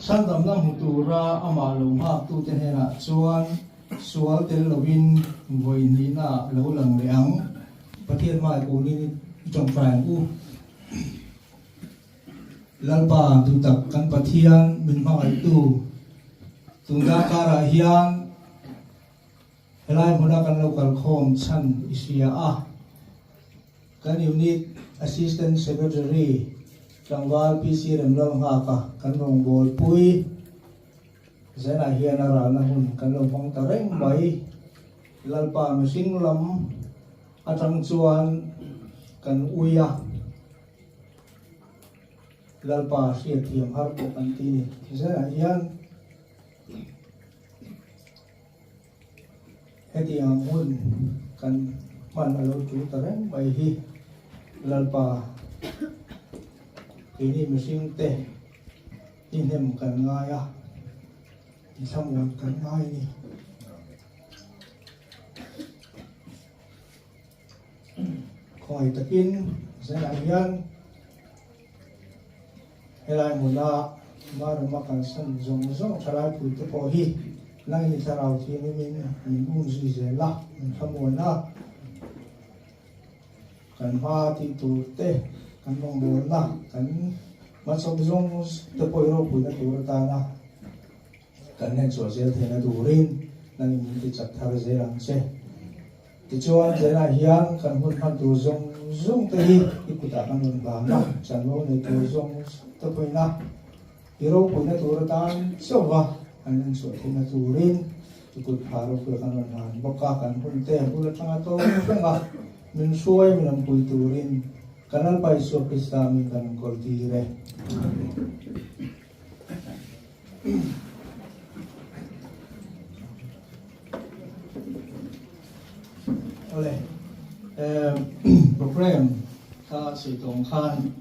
Chhandamna hmu tura amah lo nghaktute hnenah chuan sual tel lovin vawi hnihnaah lo lang leh ang. Pathian hmai kunin i tawngtai ang u. Lalpa duhtak kan Pathian min hmangaihtu tunda karah hian Helai hmuna kan lo kalkhawm chhan i hria a, kan Unit Assistant Secretary tlangval PC Remlalnghaka kan rawngbawlpui zenah hian a ralna hun kan lo hmang ta reng mai. Lalpa mihring lam atang chuan kan ui a, Lalpa hriatthiam har pawh kan ti ni. Zenah hian. Hetiang hun kan hman a lo tul ta reng mai hi Lalpa keini mihring te i hnem kan ngai a, i thlamuan kan ngai a ni. Khawngaih takin zanah hian Helai hmuna Marama kalsan zawng zawng thalai puite pawh hi nangin i thlarau thianghlimin min um zui zel a, min thlamuan a, kan hma tih tur te, kan rawngbawlna, kan hmachhawp zawng te pawh i ropuina tur atana kan hlenchhuah zel theihna turin nangin min ti chak thar zel ang che. Tichuan, Zela hian kan hun hman tur zawng zawng te hi i kutah kan rawn hlan a, chanvo nei tur zawng zawng te pawhin a i ropuina tur atan chauh a an en chhuah theihna turin i kut phah ropuia kan rawn hlan bawk a, kan hun te bul atanga tawng reng a min hruai min awmpui turin kan Lalpa Isua Krista min kan rawn kawl tir e. Awle, program kha sawi tawng khan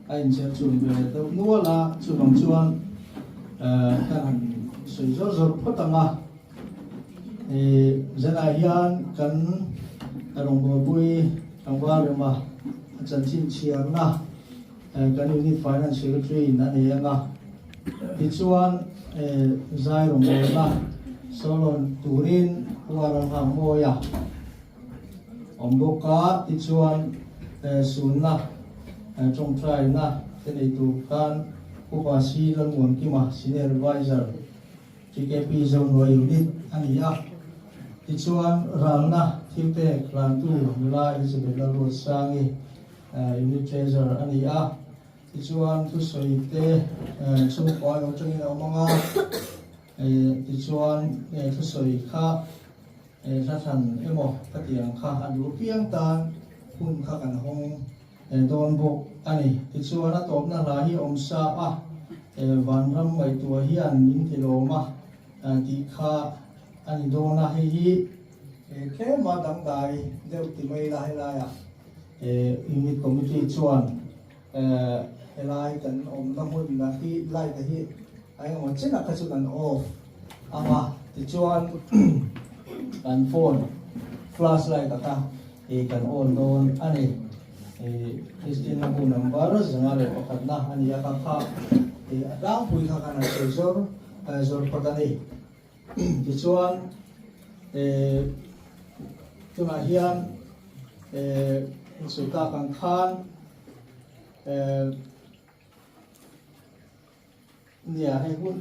a inchher chhun ve deuh nual a, chuvang chuan kan han sawi zawr zawr phawt ang a. Zanah hian kan rawngbawlpui tlangval rema a chanchin chhiarna Kan Unit Finance Secretary in a nei ang a, tichuan zai rawngbawlna sawlawn turin Pu Aralhang Mawia awm bawk a, tichuan sunna tawngtaina te nei tur khan Pu Pasi Lalmuankima Senior Adviser TKP Zohnuai Unit a ni a, tichuan ralna thilpek hlantu nula Elizabeth Lalruatsangi Unit Treasurer a ni a, tichuan thusawi te chhungkua emaw tangin a awm ang a, tichuan thusawi kha hla thlan emaw ka tih ang kha a duh piang tan hun kha kan hawng dawn bawk a ni. Tichuan a tawpna hla hi awm sa a, Vanram ngaihtuah hian min ti lawm a tih kha a ni dawn a, hei hi tlema dangdai deuh ti mai la helaiah. Unit Committee chuan helai kan awmna hmun lah hi light a hi a engemaw chenah kha chu kan off ang a, tichuan kan phone flash light a kha kan on dawn a ni. Christian na bu number 501 na a ni a, kha kha a tlangpui kha kan han sawi zawr zawr phawt a ni. Tichuan tunah hian insawi tak ang khan nia hei hun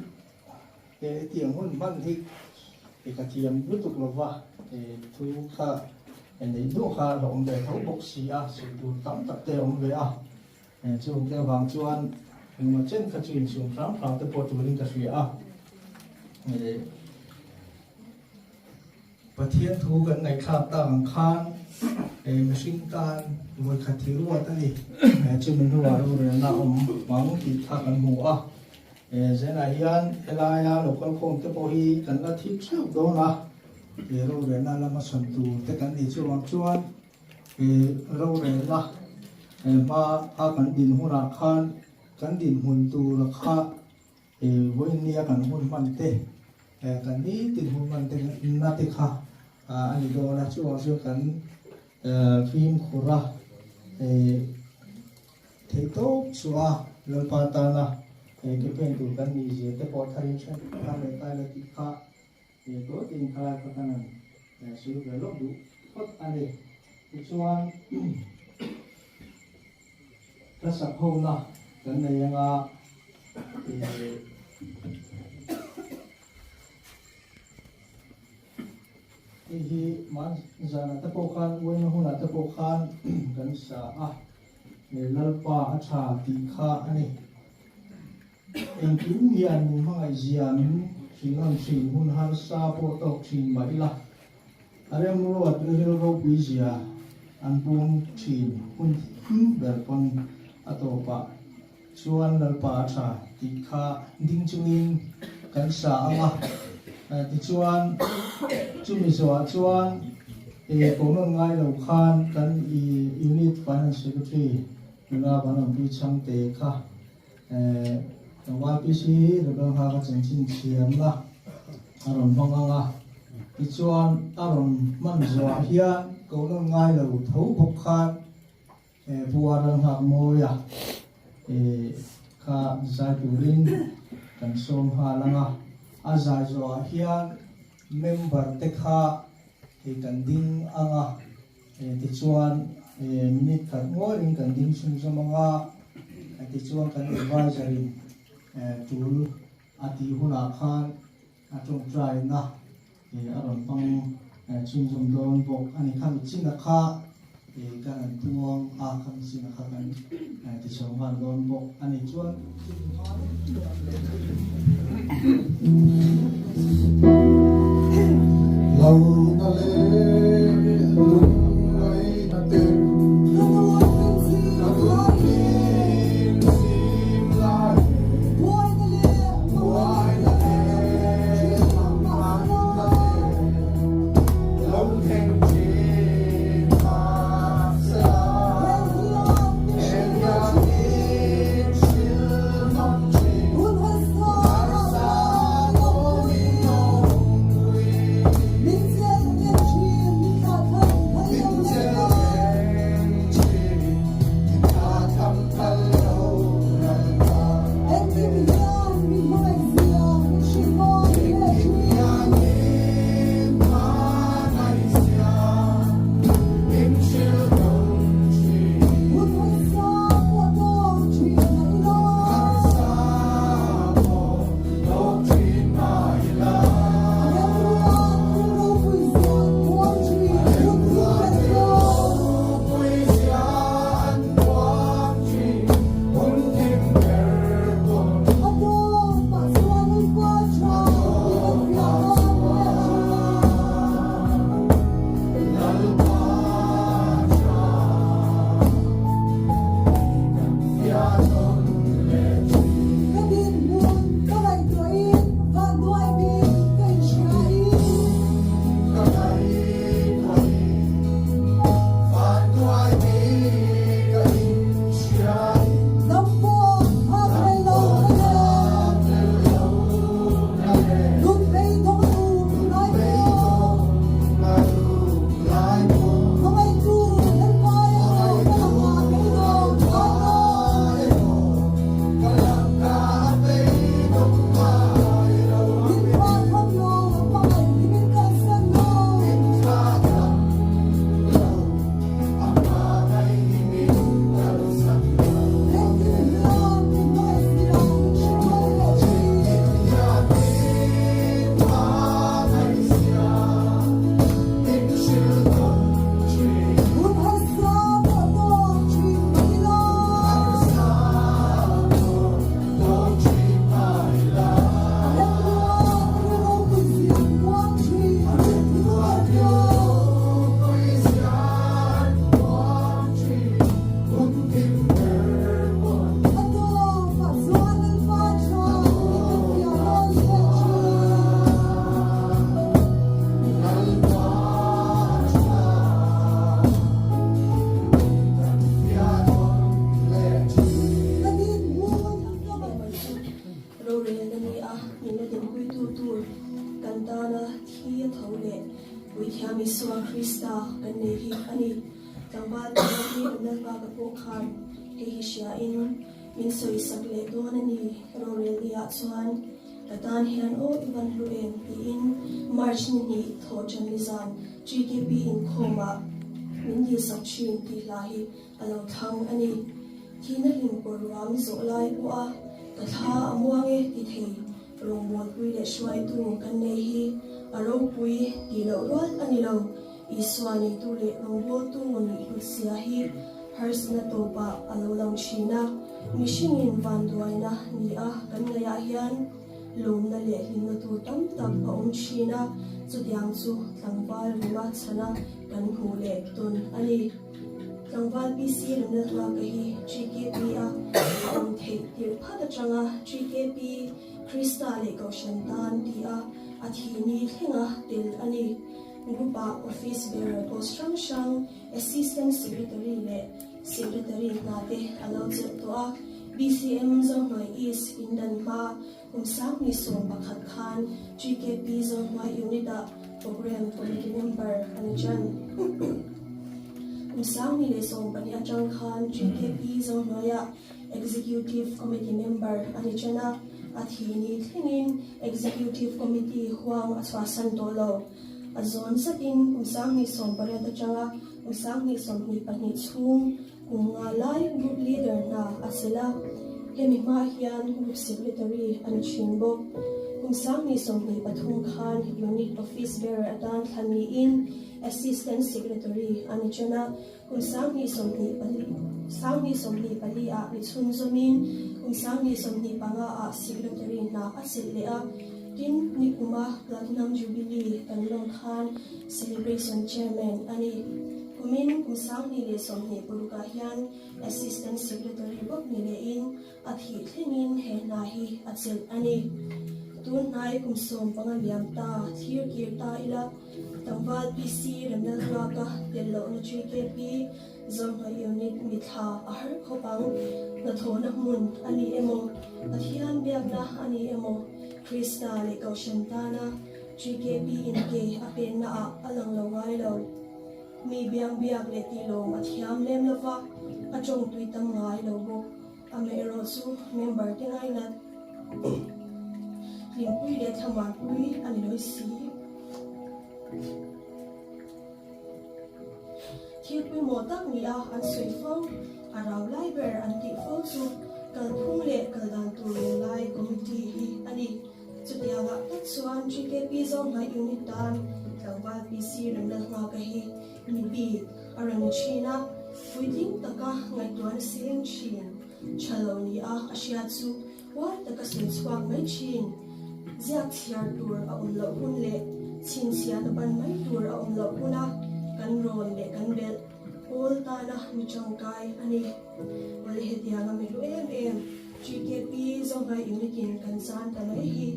hetiang hun hman hi ka thiam lutuk lova thu kha neih duh kha a awm ve tho bawk si a, sawi tur tam tak te a awm ve a. Chung te avang chuan engmaw chen kha chu insum hram hram te pawh turin ka hria a. Pathian thu kan ngaihthlak tak ang khan mihring tan vawikhat thi ruat a ni. Chumi hnuah rorelna awm hmang tih kha kan hmu a. Zenah hian helaia local khawm te pawh hi kan la thik theuh dawn a. Rorelna lama chhan tur te kan nih chuvang chuan Rorelna hma a kan din hunah khan kan dinhmun tura kha vawiinnia kan hun hman te, kan nitin hun hman te na te kha a ni dawn a, chuvang chuan kan fimkhur a, theihtawp chhuah a Lalpa tana. Ke pen tur kan nih zia te pawh tharin hre thar leh tai la tih kha tawi tein khalai kha kan han sawi ve lawk duh phawt a ni. Tichuan hla sak hona kan nei anga Hei hi mahzanah te pawh khan uaina hunah te pawh khan kan sa a, Lalpa a tha tih kha a ni. Engkim hian min hmangaihzia min hrilh thin, hun harsa pawh tawk thin mah ila, a remruat ril ropui zia an pum thin hun him ber pawn a tawpah Chuan Lalpa a tha tih kha ding chungin kan sa ang a, tichuan chumi zawhah chuan konawn ngai lo khan kan Unit Finance Secretary nula Vanrampui Chhangte kha YPC Rebel Nghaka chanchin chhiarna a rawn hmang ang a, tichuan a rawn hman zawhah hian konawn ngai lo tho bawk khan Pu Aral nghak mawi a kha zai turin kan sawm nghal ang a, a zai zawhah hian member te kha kan ding ang a, tichuan minute khat ngawirin kan ding chhunzawm ang a, tichuan kan adviser in tul a tih hunah khan a tawngtaina a rawn hmang chhunzawm dawn bawk a ni. Khami china kha kan an puang a, khami china kha kan ti chho nghal dawn bawk a ni. Chuan Lo na leh lungngaihna te ka duhlim zim lai Buaina leh manganna te lo thleng thin mahsela heng hian hrilh nawm thin harsa tawmin awmpui min chelh reng thin i tha tham phal lo lalpa. Engkim hian min hmangaihzia min hrilh mawi hle Engkim hian min hmangaihzia min hrilh dawn thin. Hun harsa pawh tawk thin mah ila. Harsa pawh tawk thin mah ila. A remruat thil ropui zia an puang thin. Hun thim ber pawh. Ropui zia an puang thin. Hun thim ber pawn. A tawpah chuan Lalpa tha tih kan fiah dawn leh thin a. Lalpa tha tih kan fiah dawn leh thin. Ka dinhmun ka ngaihtuahin vanduai bik ka inhriain. Ka ngaihtuahin vanduai bik ka inhriain. Dam pawh a tel lo na le. Nun beidawng a rum lai pawh. Hmangaihtu Lalpa erawh ka lakah beidawng ngai lo. Min thlah tham lo, hmangaih hi min kalsan lo. Engkim hian min hmangaihzia min hrilh nawn leh thin. Hun harsa pawh tawk thin mah ila. A remruat ri ropui zia puang thin. A tawpah chuan Lalpa tha tih kan fiah nawn leh thin. Ka dinhmun ka Rorelna ni a min la dinpuitu tur kan tana thi a tho leh Puithiam Isua Krista kan nei hi a ni. Tlangval te hi an Lalpa ka pawh khan hei hi hria in. Min sawisak leh dawn a ni, rorel ni-ah chuan ka tan hian aw i van hlu em tiin March ni hnih thawh ṭan ni zan GKP inkhawmah min dilsak ṭhin tih hla hi a lo thlang a ni. Thihna hlim pawr ruam zawh lai pawha ka thla a muang e ti thei rawngbawlpui leh hruaitu kan nei hi a ropui tih loh rual a ni lo. Isua neitu leh rawngbawltu nuih hlut sia hi harsatna tawpah a lo lang thin a, mihringin vanduaina ni a kan ngaihah hian lawmna leh hlimna tur tam tak a awm thin a, chutiang chu tlangval rema chhana kan hmuh leh tawn a ni. Tlangval PC remna nghaka hi GKP a a awm theih tirh phat atanga GKP Krista leh Kohhran tan ti a a thih ni thlenga tel a ni. Group-ah Office Bearer post hrang hrang, Assistant Secretary leh Secretary hna te a lo chelh tawh a. BCM Zohnuai East indan hma kum 2011 khan GKP Zohnuai Unit-ah Programme Committee Member a ni tan. Kum 2012 atang khan GKP Zohnuaiah Executive Committee Member a ni tan a, a thi ni thlengin Executive Committee huang a chhuahsan tawh lo. A zawn zatin kum 2018 atanga kum 2022 chhung kum nga lai Group Leader hna a chelh a, hemi hma hian Group Secretary a ni thin bawk. Kum 2023 khan Unit Office Bearer atan thlan niin Assistant Secretary a ni tan a, Kum 2024, 2024 ah mi chhunzawmin kum 2025 ah Secretary hna a chelh leh a, tin nikuma Platinum Jubilee kan lawm khan Celebration Chairman a ni. Kumin kum 2026 ah hian Assistant Secretary bawk ni lehin a thih thlengin he hna hi a chelh a ni. Tun hnai kum 15 liam ta thlir kir ta ila, Tlangval PC Remnal Nghaka tel lohna GKP Zohnuai Unit mithla a har khawp ang. Hnathawhna hmun a ni emaw, Pathian biakna a ni emaw, Krista leh Kohhran tana GKP in ke a penna ah a lang lo ngai lo. Mi biang biak leh tih lawm a thiam lem lova, a tawng tui tam ngai lo bawk. Amaherawh chu member te ngainat hlimpui leh thlamuanpui a ni lawi si. Thil pawimawh tak nia an sawi fo, a rau lai ber an tih fo chu kalphung leh kal dan tur rel lai committee hi a ni. Chutiangah tak chuan GKP Zohmai Unit tan tlangval PC Remna Nghaka hi mi bik a rawn ni thin a, puitling taka ngaihtuahna seng thin tha lo nia a hriat chu huai taka sawi chhuak mai thin. Ziak chhiar tur a awm loh hun leh chhinchhiahna ban mai tur a awm loh huna kan rawn leh kan belh pawl tana mi tangkai a ni. Awle hetianga mi hlu em em GKP Zohmai Unit in kan zan ta mai hi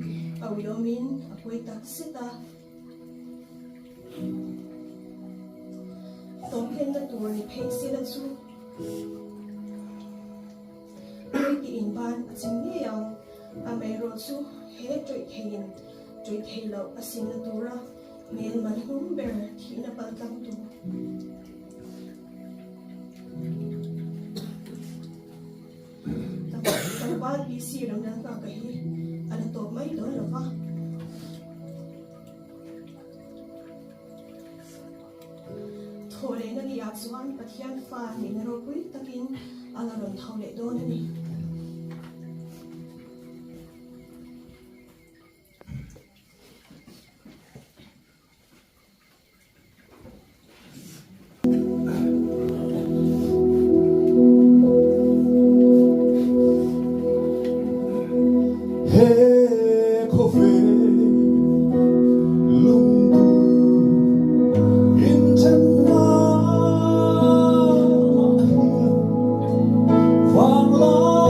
a uiawmin a pawi tak zet a. Tawphenna tur ni phei sela chu pawi tiin ban a chim ngei ang. Amaherawh chu he tawih theiin tawih thei loh a simna tura hmel man hnung ber thihna paltlang tu. Tlangval PC Ramlal Nghaka hi a la tawp mai dawn lo va. Thawh lehna ni ah chuan Pathian fa nihna ropui takin a la rawn tho leh dawn a ni. He khawvel lungdu inthenna mah hian vanglai.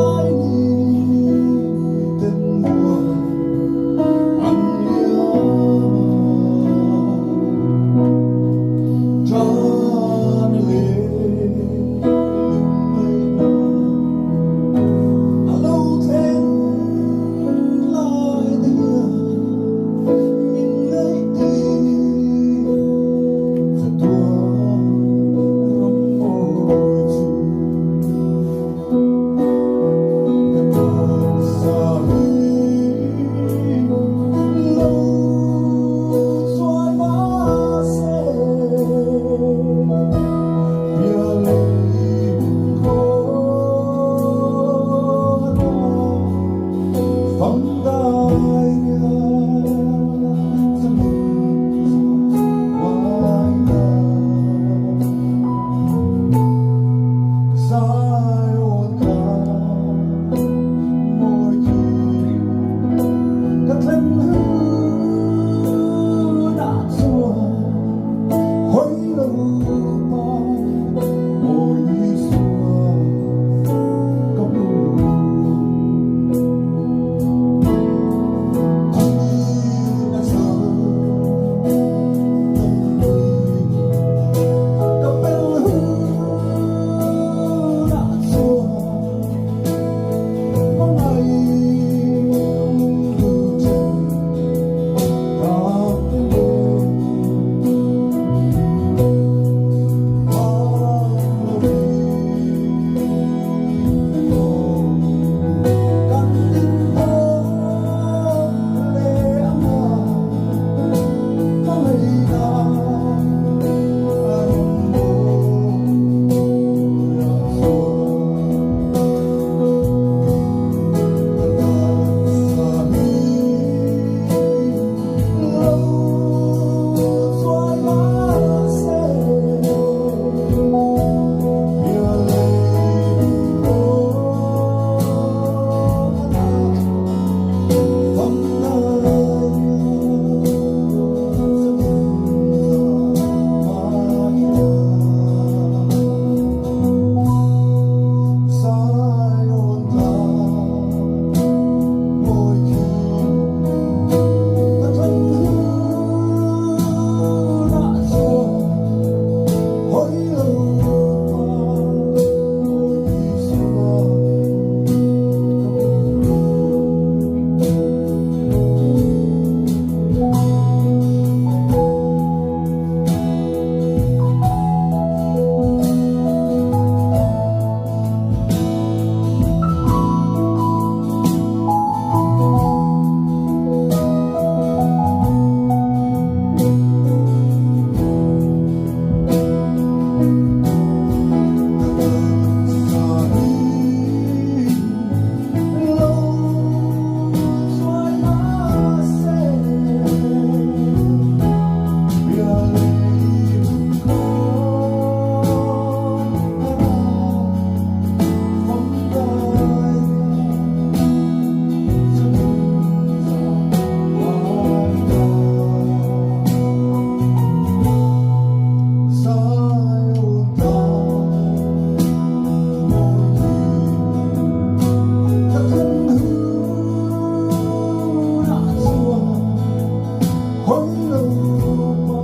Lalpa,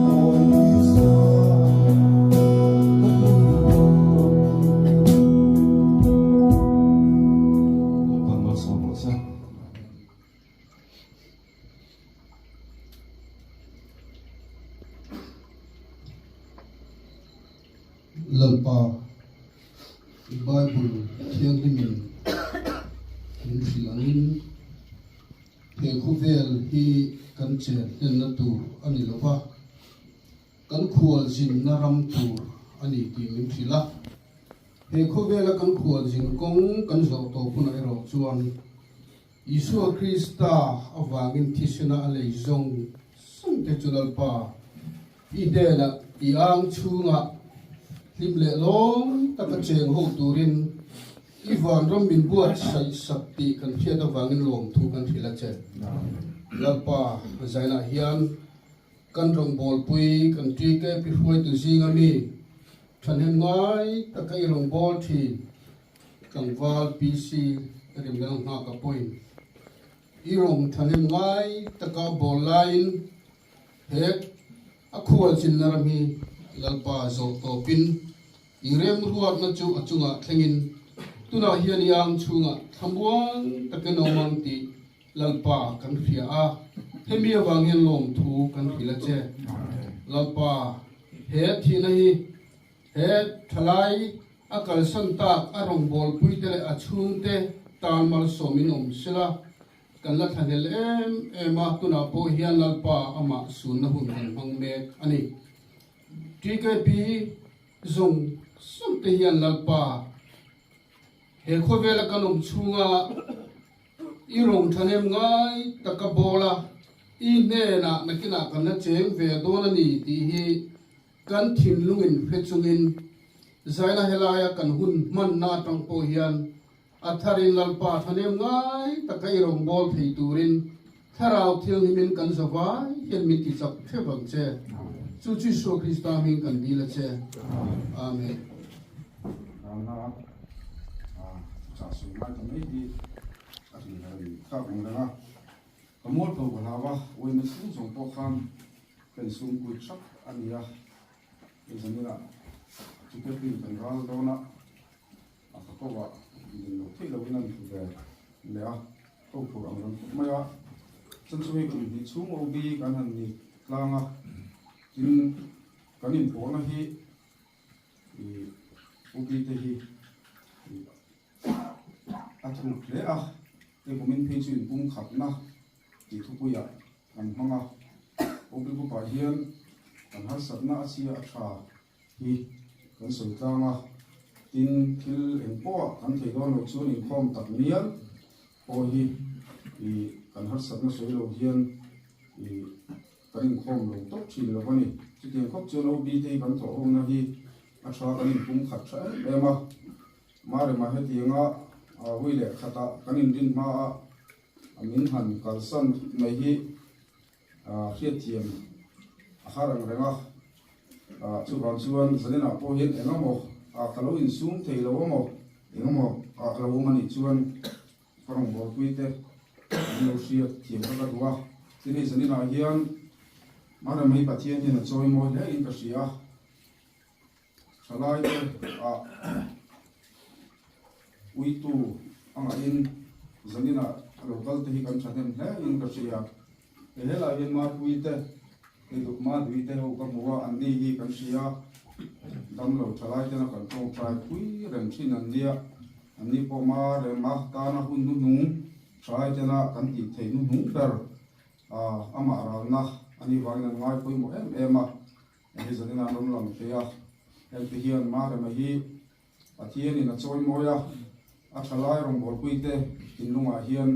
awi Isua, ka hmu lo. Lalpan malsawm rawh se. Lalpa, i Bible thianghlimin min hrilh angin he khawvel hi kan chen hlenna tur a ni lo va, kan khualzinna ram tur a ni tih min hrilh a. He khawvela kan khualzin kawng kan zawh tawh hunah erawh chuan Isua Krista avangin thisena a lei zawng zawng te chu Lalpa i hnenah i ang chhungah hlim leh lawm taka cheng ho turin i vanram min buatsaih sak tih kan hriat avangin lawmthu kan hrilh a che. Lalpa zainah hian kan rawngbawlpui kan TKP hruaitu zinga mi thahnem ngai taka i rawngbâwl thin Tlangval PC Rimlal Nghaka pawhin i rawng thahnem ngai taka bawl laiin he a khualchinna ram hi Lalpa zawh tawpin i remruatna chu a chungah thlengin tunah hian i ang chhungah thlamuang takin a awm ang tih Lalpa kan hria a, hemi avang hian lawmthu kan hrilh a che. Lalpa, he thihna hi He thalai a kalsan tak a rawngbawlpui te leh a chhungte tan malsawmin awm sela, kan la thlahlel em em a, tunah pawh hian Lalpa amah sunna hun kan hmang mek a ni. TKP zawng zawng te hian Lalpa he khawvela kan awm chhunga i rawng thahnem ngai taka bawla i hnenah nakinah kan la cheng ve dawn a ni tih hi Kan thinlungin hre chungin zaina helaia kan hun hmanna atang pawh hian a tharin Lalpa thahnem ngai taka i rawngbâwl thei turin Thlarau Thianghlimin kan zavai hian min ti chak hrep ang che. Chu chu Isua Krista hming kan dil a che. Amen. Ralna chah sawi ngai ta mai hi a ri reng tak ang reng a. Ka mualpho ka hlau a, uaina chhung zawng pawh khan ka insum kuit hrap a ni a, hei zaninah ticket in kan ral dawn a, a ka ko ah din lo theih loin an hmu ve leh a, ko phur ang reng khawp mai a, chuan chu hei kum hnih chhung OB kan han ni tlang a, tin kan inpawhna hi ih OB te hi ih a thuk hle a, hei kumin phei chu inpumkhatna tih thupuiah kan hmang a, OB Group-ah hian kan harsatna a chhia a tha hi kan sawi tlang a, tin thil eng pawha kan thei dawn loh chuan inkhawm tak mial pawh hi ih kan harsatna sawi lo hian ih kan inkhawm lo tawp thin lo a ni. Chutiang khawp chuan OB te hi kan thawhhawmna hi a tha kan inpumkhat tha em em a. Marema hetianga hui leh khatah kan inrin hmaa min han kalsan thut mai hi hriatthiam a har ang reng a. Chuvang chuan zaninah pawh hian eng emaw ka lo insum thei lo emaw eng emaw ka lo awm a nih chuan ka rawngbawlpui te an lo hriatthiam ka ka duh a. Tin hei zaninah hian Marema hi Pathian hian a chawimawi hle in ka hria a. Thalaite ah uitu a ngahin zaninah lo kal te hi kan thahnem hle in ka hria. He helai hian Mapui te, Madui te ho ka hmu a, anni hi kan hria. Damlo thalai tena kan tawngtai pui reng thin an nia. Anni pawh ma rema tana hun hnuhnung thalai tena kan tih theih hnuhnung ber amah ralna anih vangin an ngai pawimawh em em a. Hei zanin an rawn lang thei a, hengte hian Marema hi Pathianin a chawi mawi a, a tha lai rawngbawlpuite thinlungah hian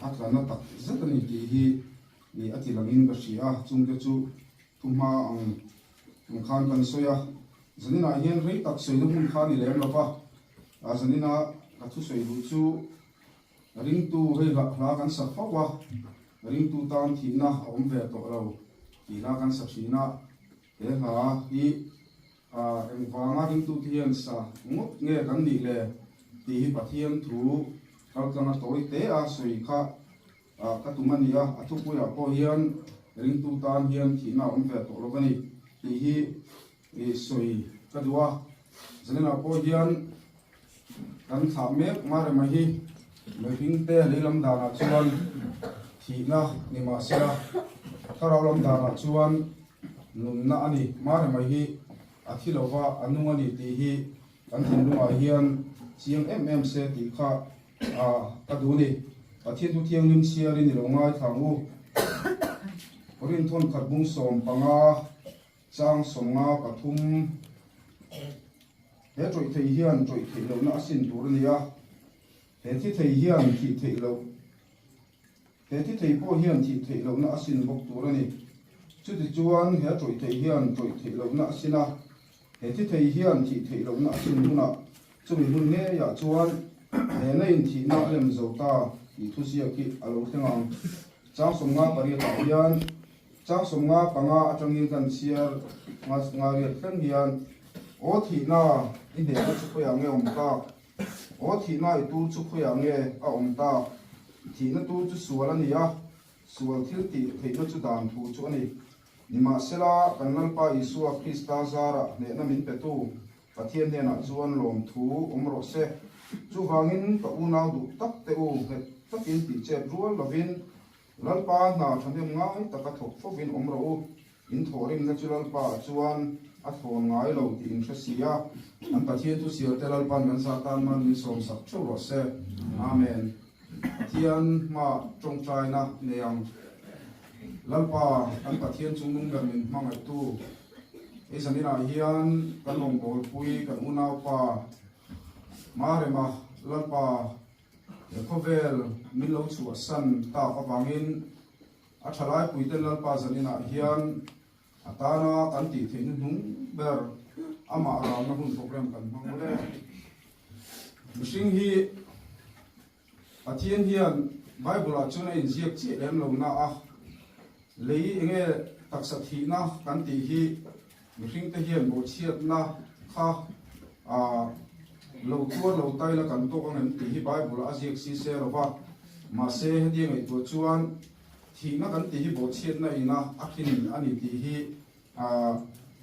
a tla na tak zet a ni tih hi a ti langin ka hria a, chungte chu thuhma ang ang khan kan sawi a, zaninah hian rei tak sawina hmun kha a ni lem lo va, zanina ka thusawi duh chu Ringtu hei hla hla kan sa fo a, ringtu tan thihna a awm ve tawh lo tih hla kan sa thin a, he hla hi engvanga ringtute hian sa ngawt nge kan nih le tih hi Pathian thu kaltlanga tawi te a sawi kha ka tum a ni a, a thupuiah pawh hian. Ringtu tan hian thihna a awm ve tawh lo a ni tih hi i sawi ka duh a. Zaninah pawh hian kan thlah mek Marema hi mihringte leilam danah chuan thihna ni mahsela thlarau lam danah chuan nunna a ni. Marema hi a thi lova a nung a ni tih hi kan thinlungah hian chiang em em se tih kha a ka duh ni. Pathian thu thianghlim chhiarin i lo ngaithla ang u. Rinthawng khat bung 15 chang 53 He tawih thei hian tawih theih lohna a sin tur a ni a, he thi thei hian thih theih loh he thi thei pawh hian thih theih lohna a sin bawk tur a ni. Chutichuan he tawih thei hian tawih theih lohna a sin a, He thi thei hian thih theih lohna a sin hunah chumi hun ngeiah chuan hnehna in thihna a lem zo ta tih thuziak hi a lo thleng ang. Chang 58 ah hian chang 55 atangin kan chhiar ngariat thleng hian Aw thihna i hnehna chu khawiah nge awm tak? Aw thihna i tur chu khawiah nge a awm tak? Thihna tur chu sual a ni a, sual thil tih theihna chu dan thu chu a ni. Nimahsela, kan Lalpa Isua Krista zarah hnehna min petu Pathian hnenah chuan lawmthu awm rawh se. Chuvangin, ka unau duh tak te u, nghet takin tih chet rual lovin, Lalpa hna thahnem ngai taka thawk fovin awm rawh u. In thawhrimna chu Lalpa chuan a thawn ngai lo tih in hre si a. An Pathian thusial te Lalpa'n kan zah tan man min sawmsak theuh rawh se. Amen. Pathian hma tawngtaina nei ang. Lalpa, kan Pathian chungnung ber min hmangaihtu, hei zaninah hian kan rawngbawlpui kan unaupa Marema Lalpa he khawvel min lo chhuahsan tak avangin a thalaipuiten Lalpa zaninah hian a tana kan tih theih hnuhnung ber amah ralna hun program kan hmang hle. Mihring hi Pathian hian Bible ah chuan a inziak chiah lem lo na a, lei enge taksa thihna kan tih hi mihring te hian bawhchhiatna kha ah lo tuar lo tai la kan tawk ang em tih hi Bible ah a ziak si se lo va, mahse hetia ngaihtuah chuan thihna kan tih hi bawhchhiatna ina a khin a ni tih hi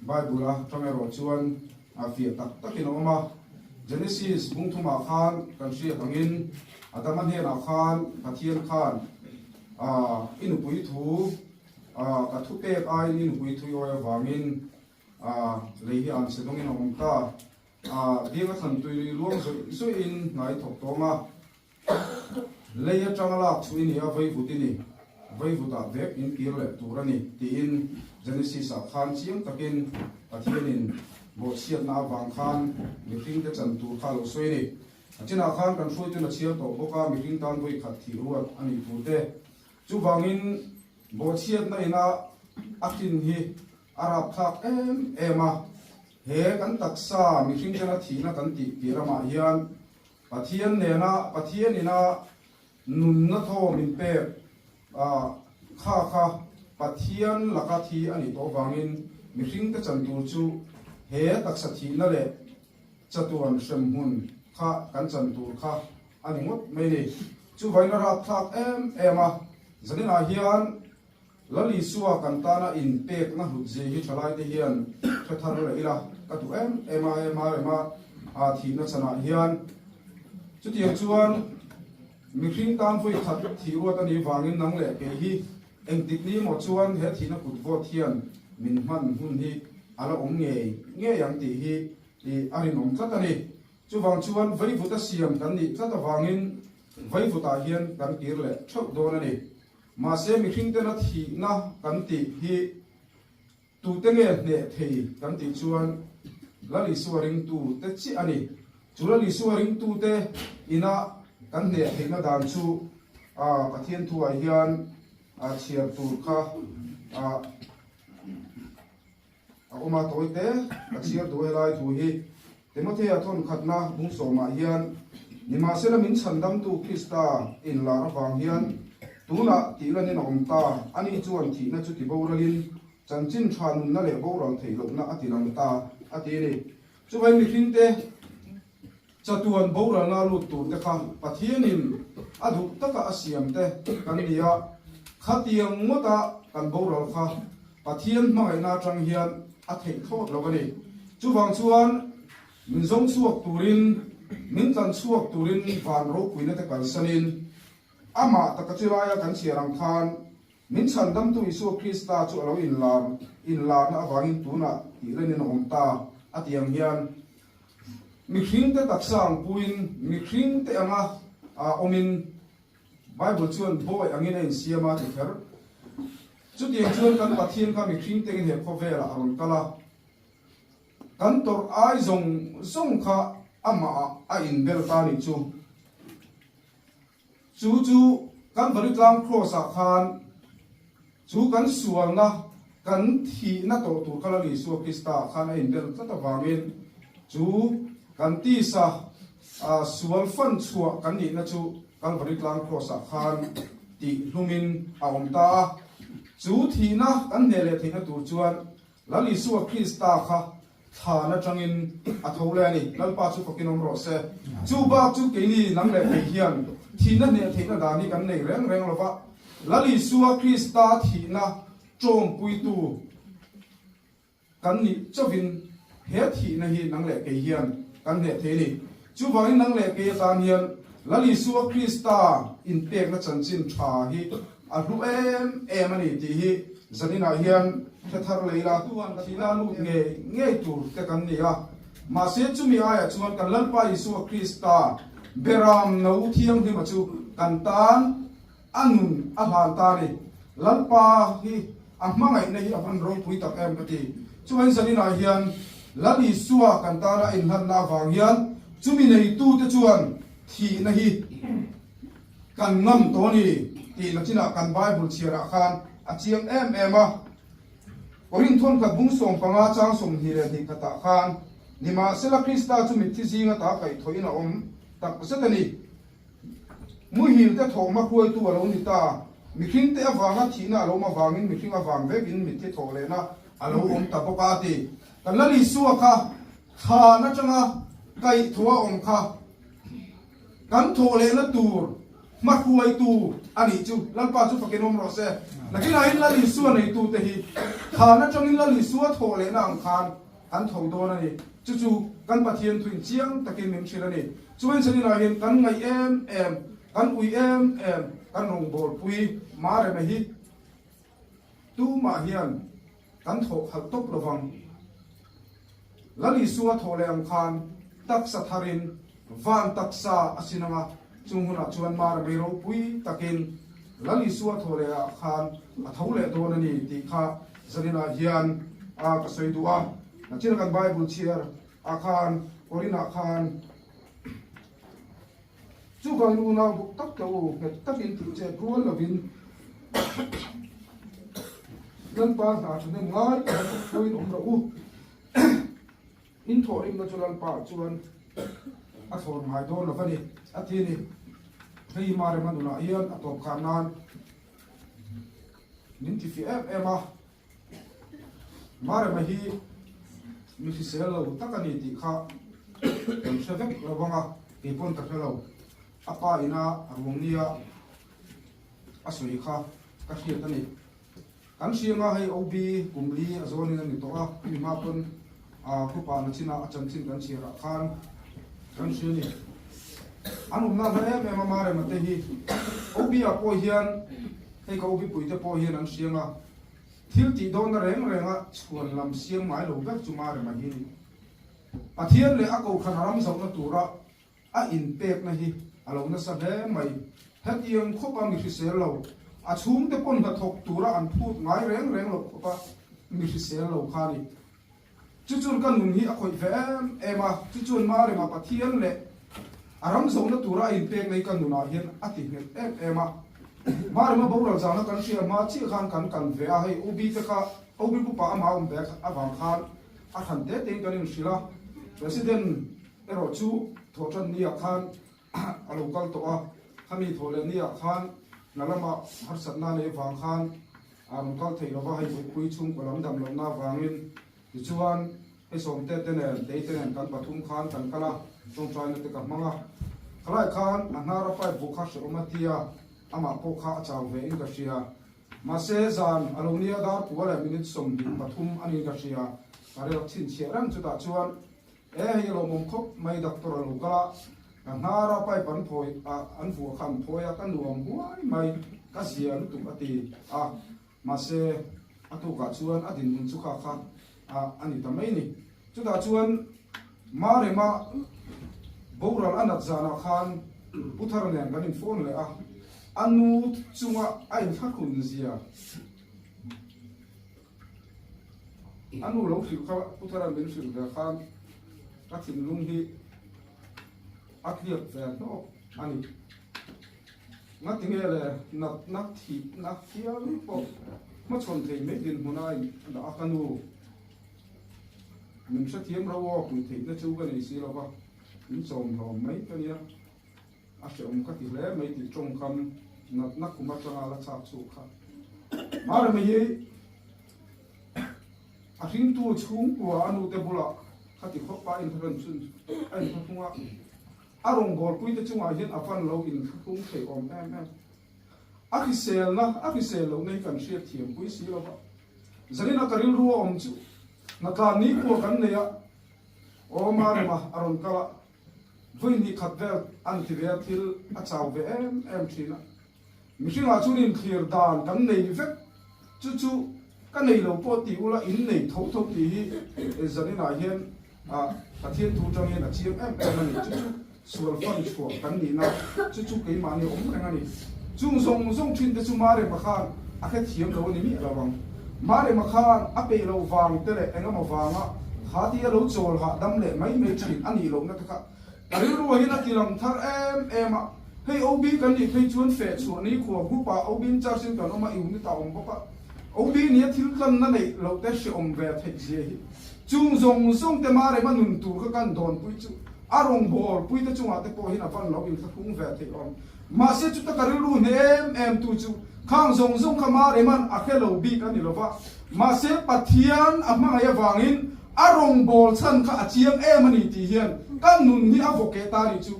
Bible a tang erawh chuan a fiah tak takin a awm a. Genesis bung thumah khan kan hriat angin Adama hnenah khan Pathian khan i nupui thu ka thu pek aiin i nupui thu i awi avangin lei hi an che dawngin a awm ta. Bianga thlan tui luang zawih zawihin hna i thawk tawng a. Lei atanga lak chu i ni a, vaivut i ni, vaivutah vek in kir leh tur a ni, tiin Genesis-ah khan chiang takin Pathianin bawhchhiatna avang khan mihringte chan tur kha a lo sawi a ni. A chinah khan kan hruaitun a chhiar tawh bawk a, mihring tan vawikhat thih ruat a nih tur te. Chuvangin bawhchhiatna ina a hrin hi a rapthlak em em a, he kan taksa mihring tena thihna kan tih piah ramah hian Pathian nena Pathian ina nunna thaw min pek a, kha kha Pathian laka thi a nih tawh vangin mihringte chan tur chu he taksa thihna leh chatuan hremhmun kha kan chan tur kha a ni ngawt mai ni. Chuvain a rapthlak em em a, zaninah hian Lal Isua kan tana inpekna hlut zia hi thalaite hian hre thar leh ila ka duh em em a, he Marema thihna chanah hian chutiang chuan mihring tan vawi khat thih ruat a nih vangin nang leh kei hi engtik ni maw chuan he thihna kut vawt hian min hman hun hi a la awm ngei ngei ang tih hi a rinawm tlat a ni. Chuvang chuan veivuta siam kan nih tlat avangin veivutah hian kan kir leh theuh dawn a ni. Mahse mihringtena thihna kan tih hi tute nge hneh thei kan tih chuan Lal Isua ringtute chiah a ni. Chu Lal Isua ringtute ina kan hneh theihna dan chu Pathian thuah hian chhiar tur kha A awm a, tawi te ka chhiar duh helai thu hi Timothea thawn khatna bung sawmah hian, Nimahsela min chhandamtu Krista inlar avang hian tunah tih lanin a awm ta, ani chuan thihna chu ti boralin chanchin tha nunna leh boral theih lohna a ti lang ta, a ti a ni. Chuvai mihringte chatuan boralna lut turte kha Pathianin a duh taka a siamte kan ni a, khatiang ngawta. kan boral kha Pathian hmangaihna atang hian a theih thlawt lo a ni. Chuvang chuan min zawng chhuak turin, min tlan chhuak turin van ropuina te kalsanin amah taka chi laia kan chhiar ang khan min chhandamtu Isua Krista chu a lo inlar inlarna avangin tunah tih renin a awm ta a tih ang hian mihringte taksa ang puin mihringte anga awmin Bible chuan bawi angin a insiam a ti kher. Chutiang chuan kan Pathian kha mihring tengin he khawvelah a rawn kal a, kan tawrh ai zawng zawng kha amahah a inbel ta nih chu. Chu chu Kalvari tlang Kraws-ah khan chu kan sualna, kan thihna tawh tur kha Lal Isua Krista khan a inbel tlat avangin chu kan tisa sual fan chhuah kan nihna chu Kalvari tlang Kraws-ah khan tih hlumin a awm ta a. Chu thihna kan hneh leh theihna tur chuan Lal Isua Krista kha thlan atangin a tho leh a ni. Lalpa chu fakin awm rawh se. Chu bak chu keini nang leh kei hian thihna hneh theihna dan hi kan nei reng reng lo va. Lal Isua Krista thihna tawngpuitu kan nih chauhin he thihna hi nang leh kei hian kan hneh thei a ni. Chuvangin nang leh kei atan hian Lal Isua Krista inpekna chanchin tha hi a hlu em em a ni tih hi zaninah hian hre thar lei la. Thihna lut ngei ngei tur te kan ni a, mahse chumi aiah chuan kan Lalpa Isua Krista beram no thianghlima chu kan tan A nun a hlan ta ni. Lalpa hi a hmangaihna hi a hman ropui tak em ka ti. Chuan zaninah hian Lal Isua kan tana a inhlanna avang hian chumi neitute chuan thihna hi kan ngam tawh a ni tih nachinah kan Bible chhiarah khan a chiang em em a. Korinthon khat bung 15 chang 22 khatah khan, Nimahsela Krista chu mitthi zinga ta kaihthawhin a awm tak zet a ni. Muhil te thawhma hruaitu a lo ni ta. Mihring te avanga thihna a lo awm avangin mihring avang vekin mitthi thawh lehna a lo awm ta bawk a, a ti. Kan Lal Isua kha thlan atanga kaihthawh a awm kha kan thawh lehna tur hma hruaitu a nih chu. Lalpa chu fakin awm rawh se. Nakinah in Lal Isua neitute hi thlan atangin Lal Isua thawh lehna ang khan Kan tho dawn a ni. Chu chu kan Pathian thuin chiang takin min hrilh a ni. Chuan Chanina hian kan ngaih em em, kan ui em em, kan rawngbawlpui Marema hi tumah hian kan thawh khalh tawp lovang. Lal Isua thawh leh ang khan taksa tharin van taksa a sin ang a, chung hunah chuan Marema hi ropui takin Lal Isua thawh leh ah khan a tho leh dawn a ni tih kha Zanina hian a ka sawi duh a. Nachina kan Bible chhiar ah khan Korinah khan chuvangin unau buk tak teh u, nghet takin tih chet rual lovin Lalpa hna thahnem ngai taka thawk hruaiin awm rawh u. In thawhrimna chu Lalpa chuan a thlawn ngai dawn lo va ni, a ti a ni. Hei Marema nunah hian a tawp khan nan min ti fiah em em a. Marema hi mi hrisel lo tak a ni tih kha kan hre vek lo vang a, kei pawn ka hre lo. A pa ina a ruang nia a sawi kha ka hriat a ni. Kan hrianga hei OB kum li a zawnin a ni tawh a, hemi hma pawn group ah nachina a chanchin kan chhiar ah khan kan hria a ni. An awmna hla em em a Marema te hi OB ah pawh hian hei ka OB pui te pawh hian an hrianga thil tih dawnna reng renga chhuan lam siam ngai lo ber chu Marema hi a ni. Pathian leh a kohhran a ram zohna tura A inpekna hi a lo nasa hle mai. Hetiang khawpa mi hrisel lo, a chhungte pawn hnathawk tura an phut ngai reng reng loh khawpa mi hrisel lo kha a ni. Chu chuan ka nun hi a khawih ve em em a, chu chuan Marema Pathian leh a ram zohna tura a inpekna hi ka nunah hian a ti nghet em em a. Marema boral zana kan hria hma chiah khan kan kal ve a, hei OB te kha OB pupa amah awm ve avang khan a hran te tein kan inhrilh a, President Erawh chu thawhṭan niah khan a lo kal tawh a, khami thawh leh niah khan hna lama harsatna nei vang khan a rawn kal thei lova, hei Buipui chhungkaw lam dam lohna avangin tichuan hei Sawmte te nen Teite nen kan pathum khan kan kal a, tawngtaina te ka hmang a, khalai khan a hnara pipe buh kha hrehawm a tia, amah pawh kha a chau ve in ka hria. Mahse zan a lo nia dar kua leh minute 23 a niin ka hria. Ka rel chhinchhiah reng chutah chuan e hei a lawmawm khawp mai doctor a lo kal a, ka hnar a pipe an phawi a an vuah kha an phawi a ka nuam huai mai ka zia lutuk a ti a. Mahse a tukah chuan a dinhmun chu kha kha a ni ta mai ni. Chutah chuan Marema boral a nat zanah khan Pu Thara nen kan in phone leh a, a nu chunga a inthlahrun zia a nu lo hrilh kha Pu Thara min hrilh ve khan ka thinlung hi a tliak ve hnawk a ni. Ngatinge le natna thihna hial pawh hmachhawn thei mai dinhmun a dah a ka nu. Min hrethiam ro aw pui theihna chu ka nei si lo va, min chawm hlawm mai ka nia. A hrehawm ka ti hle mai tih tawngkam natna kum atanga la chak chhuak kha. Marema hi a hringtu chhungkua a nute bulah khati khawp a inhrawn chhun a inhrathung a. A rawngbawlpui te chungah hian a van lo inthlahrung thei awm em em. A hriselna, a hrisel lohna hi kan hriat thiam pui si lo va. Zanina ka rilru a awm chu hnatlan ni pawh kan nei a, aw Marema a rawn kal a, vawi hnih khat vel an ti ve a, thil a chau ve em em thin a. Mihringah chuan inthlir dan kan nei vek, chu chu ka nei lo pawh ti ula in nei tho tho tih hi zaninah hian Pathian thu tang hian a chiang em em a ni. Chu chu sual fan chhuah kan nihna, chu chu keimahni awm reng a ni. Chung zawng zawng thin te chu Marema khan a hrethiam lo a ni miah lo ang. Marema khan a peih loh vang te leh engemaw vanga kha tia lo chawl hahdam leh mai mai thin a nih lohna te kha Ka rilru hian a ti lang thar em em a, hei OB kan nih phei chuan feh chhuah ni khua group ah OB in charge in kan awm a, unit ah awm bawk a, OB nia thil tlanna neih loh te hreawm ve theih zia hi chung zawng zawng te Marema nun tur kha kan dawn pui chu a rawngbâwl pui te chungah te pawh hian a van lo inthlahrung ve theih awm. Mahse chuta ka rilru hne em em tu chu khang zawng zawng kha Marema'n a hre lo bik a ni lo va, mahse Pathian a hmangaih avangin A rawngbâwl chhan kha a chiang em a ni tih hian ka nun hi a vaw keh ta nih chu.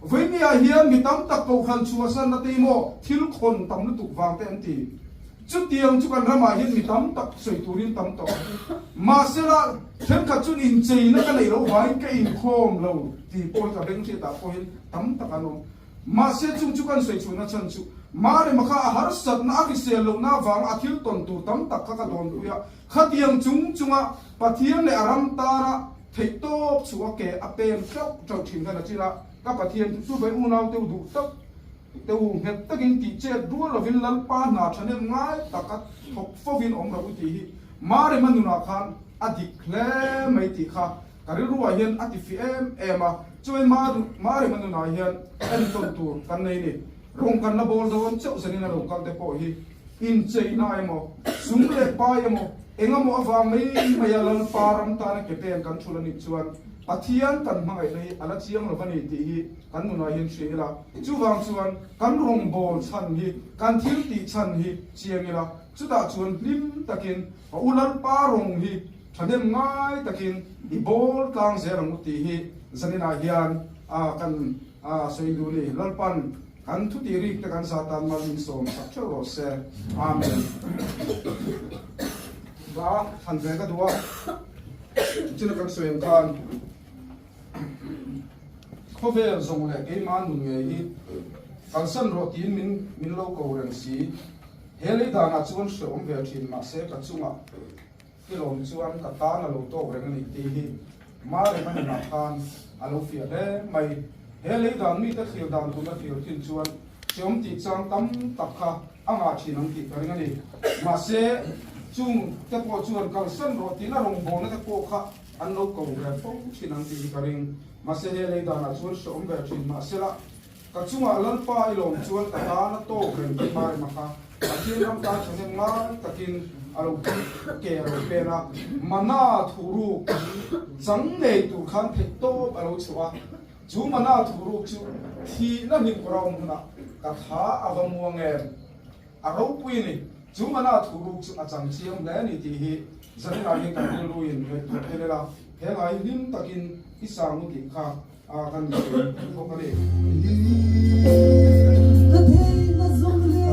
Vawimia hian mi tam tak kohhran chhuahsanna te emaw thil khawn tam lutuk vang te an ti. Chutiang chu kan ramah hian mi tam tak sawi turin tam tawh. Mahsela, thenkhat chuan incheina ka neih loh vangin ka inkhawm lo tih pawh hi ka beng hriatah pawh hian tam tak an awm. Mahse chung chu kan sawi chhuahna chhan chu Marema kha a harsatna a hrisel lohna avanga a thil tawn tur tam tak kha ka dawnpui a. Khatiang chung chunga Pathian leh a ram tana theihtawp chhuah a ke a pen ṭauh ṭauh ṭhin khan a chil a, ka Pathian chu chu ve unau teu duh tak teu nghet takin tih chet rual lovin Lalpa hna ṭhahnem ngai taka thawk fovin awm rawh u tih hi Marema nunah khan a dik hle mai tih kha ka rilruah hian a ti fi em em a, chuan Marema nunah hian entawn tur kan nei ni. Rawng kan la bawl dawn chauh zanin a lo kal te pawh hi Incheina emaw, sum leh pai emaw, engemaw avang mai maia Lalpa ram tana ke peng kan thul a nih chuan Pathian kan hmangaihna hi a la chiang lo va ni tih hi kan nunah hian hria ila. Chuvang chuan kan rawngbâwl chhan hi, kan thil tih chhan hi chiang ila, chutah chuan hlim takin a u Lalpa rawng hi thahnem ngai takin i bâwl tlang zel ang u tih hi zaninah hian kan sawi duh a ni. Lalpan Kan thu tih rik te kan Satan mal min sawm sak theuh rawh se. Amen. Ba han ve ka duh a. China kan sawi ang khan khawvel zawng leh keimah nun ngei hi kalsan rawh tiin min min lo ko reng si. He lei danah chuan hreawm ve thin mahse ka chungah I lawm chuan ka tan a lo tawk reng a ni tih hi Marema nunah khan a lo fiah hle mai. He lei dan mite thlir dan tuna thlir thin chuan hreawm tih chang tam tak kha a ngah thin ang tih ka ring a ni. Mahse, chung te pawh chuan kalsan rawh tiin a rawngbawlna te pawh kha an lo ko ve fo thin ang tih hi ka ring. Mahse, he lei danah chuan hreawm ve thin mahsela, Ka chungah Lalpa i lawm chuan ka tan a tawk reng tih Marema kha Pathian ram tan thahnem ngai takin a lo ke a lo pen a, mana thuruk chang ngei tur khan theih tawp a lo chhuah a, chu mana thuruk chu thihna hlim kawr a awm hunah ka tha a va muang em? A ropui a ni, chu mana thuruk chu a chang chiang hle a ni tih hi zaninah hian kan rilruin ngaihtuah tel ila, he ngai hlim takin i sang u tih kha A kan sawi bawk a ni. Ka theihna zawng leh.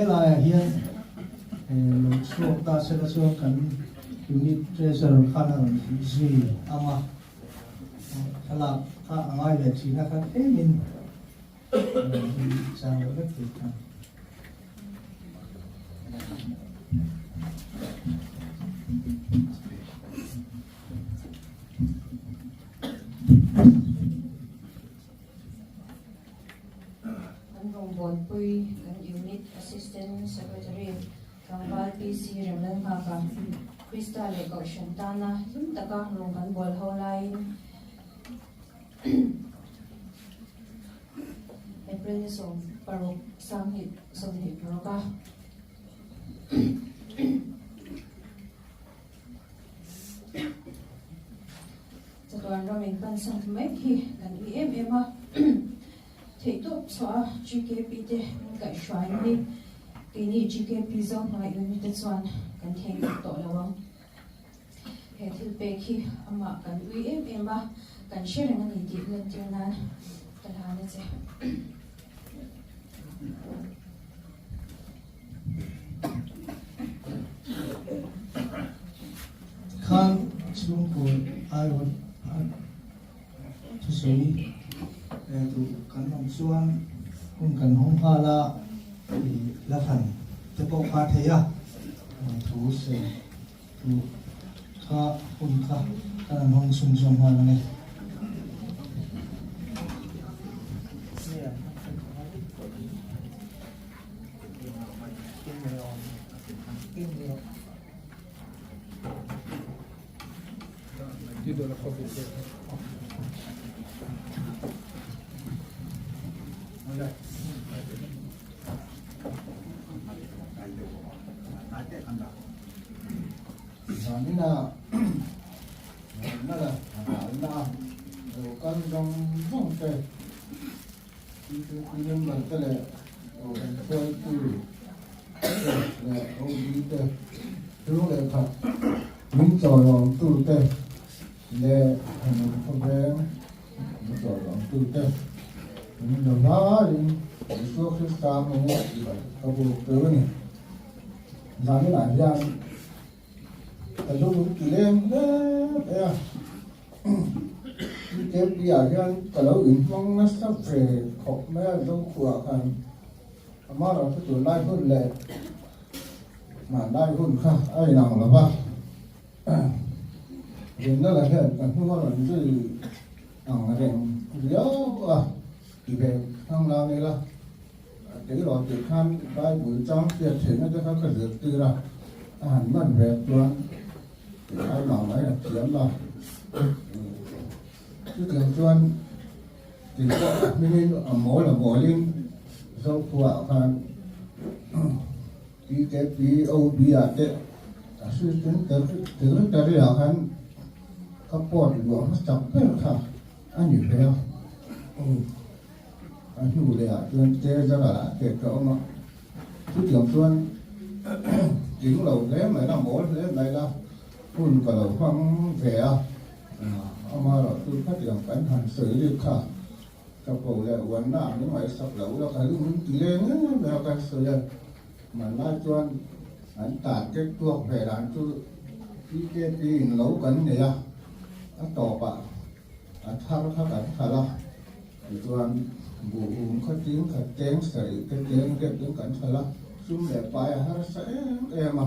Helaiah hian lo chhuak ta sela chuan kan unit treasurer khan a rawn zui ang a, thlalak kha a ngai ve thin a kha tlemin chang deuh vek thei kha. Kan rawngbawlpui kan Unit Assistant Secretary Tlangval PC Remlalnghaka, Krista leh Kohhran tana hlim taka rawng kan bawl ho laiin April ni 16 26 a Chatuan ram in pansan mek hi kan ui em em a, theihtawp chhuah a GKP te min kaihhruai hi keini GKP Zohnuai unit te chuan kan thei ngawt tawh lo ang. He thil pek hi amah kan ui em em a, kan hre reng a ni tih lantir nan ka hlan a che. Khan chhungkaw aiawt a thusawi duh kan awm chuan hun kan hawng nghal a, la hran te pawh kha thei a, thu sawi duh kha hun kha kan han hawng chhunzawm nghal ang e. Zanina na la na lo kal zawng zawng te TKP member te leh Kohhran hruaitu te leh OB te thu leh khat min chawlawmtu te leh Thanawm khawveng min chawlawmtu te min lo hlaiin Isua Krista hmangin ka buk teuh a ni. Zaninah hian Ka lu min ti leng hle mai a, TKP ah hian ka lo inhmang nasa ve khawp mai a Zokhua khan amah chu tunlai hun leh hmanlai hun kha a inang lo va, rinna la hian ka hnung a rawn zui ang reng riau a ti ve thlang lang ila. Tiraw tih khan Bible chang hriat theihna te kha ka zirtir a, a han man ve chuan tih ai mah mai a thiam a. Chutiang chuan tih pawh a hmingin a mawl a mawlin Zokhuaah khan TKPOB ah te Assistant Secretary ah khan ka pawt luah hmasak ber kha a ni ve a. A hnu leh ah chuan treasurer ah te ka awm a, chutiang chuan tling lo hle mai la, mawl hle mai la, hun ka lo hmang ve a, amaherawh chu khatiang kan han sawi rik kha ka ko leh uanna ah min ngaihsak loh la ka lu min ti leng em em a kan sawi a, hmanlai chuan an target tuak ve dan chu TKP in lo kan nei a, a tawpah a thar kha kan khalh a. Tichuan, buh um kha ting khat teng sarih te teng riat in kan thalh a, sum leh pai a harsa em em a.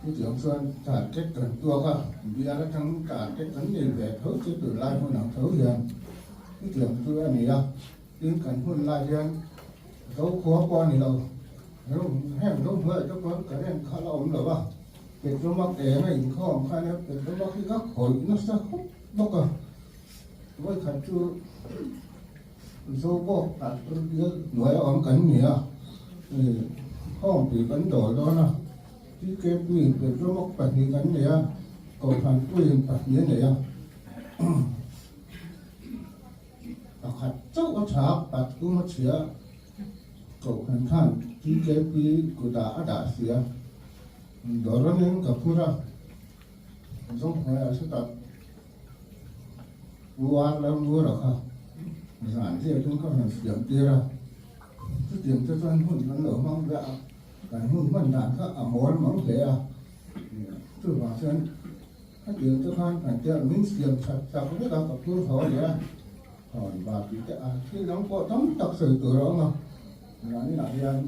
Chutiang chuan target kan tuak a, bial atang target kan nei ve tho chu tunlai hmun ang tho hian chutiang chu a ni a. Tin, kan hun lai hian Zokhua pawh a ni lo, heng Zohnuaiah te pawh current kha la awm lo a, petromak eng a inkhawm khan petromak hi ka khawih nasa khawp bawk a. Vawikhat chu Zobawk ah bial hnuaia awm kan ni a, hawngpui kan dawl dawn a, TKP in petromok pahnih kan nei a, Kohhran puiin pahnih a nei a, pakhat chauh a tha a, pathum a chhia a, Kohhran khan TKP kutah a dah si a, dawranin ka phur a, Zohnuaiah chutah. U Ar Lalngura kha zan zia chu ka han siam tir a, Chutiang te chuan hun kan lo hmang ve a, kan hun hman dan kha a mawl mang hle a. Chuvang chuan khatiang te khan kan tia min siam that tak vek a, ka phur haw leh a, hawn va tih te a thil dang pawh tam tak sawi tur a awm a. Mahniah hian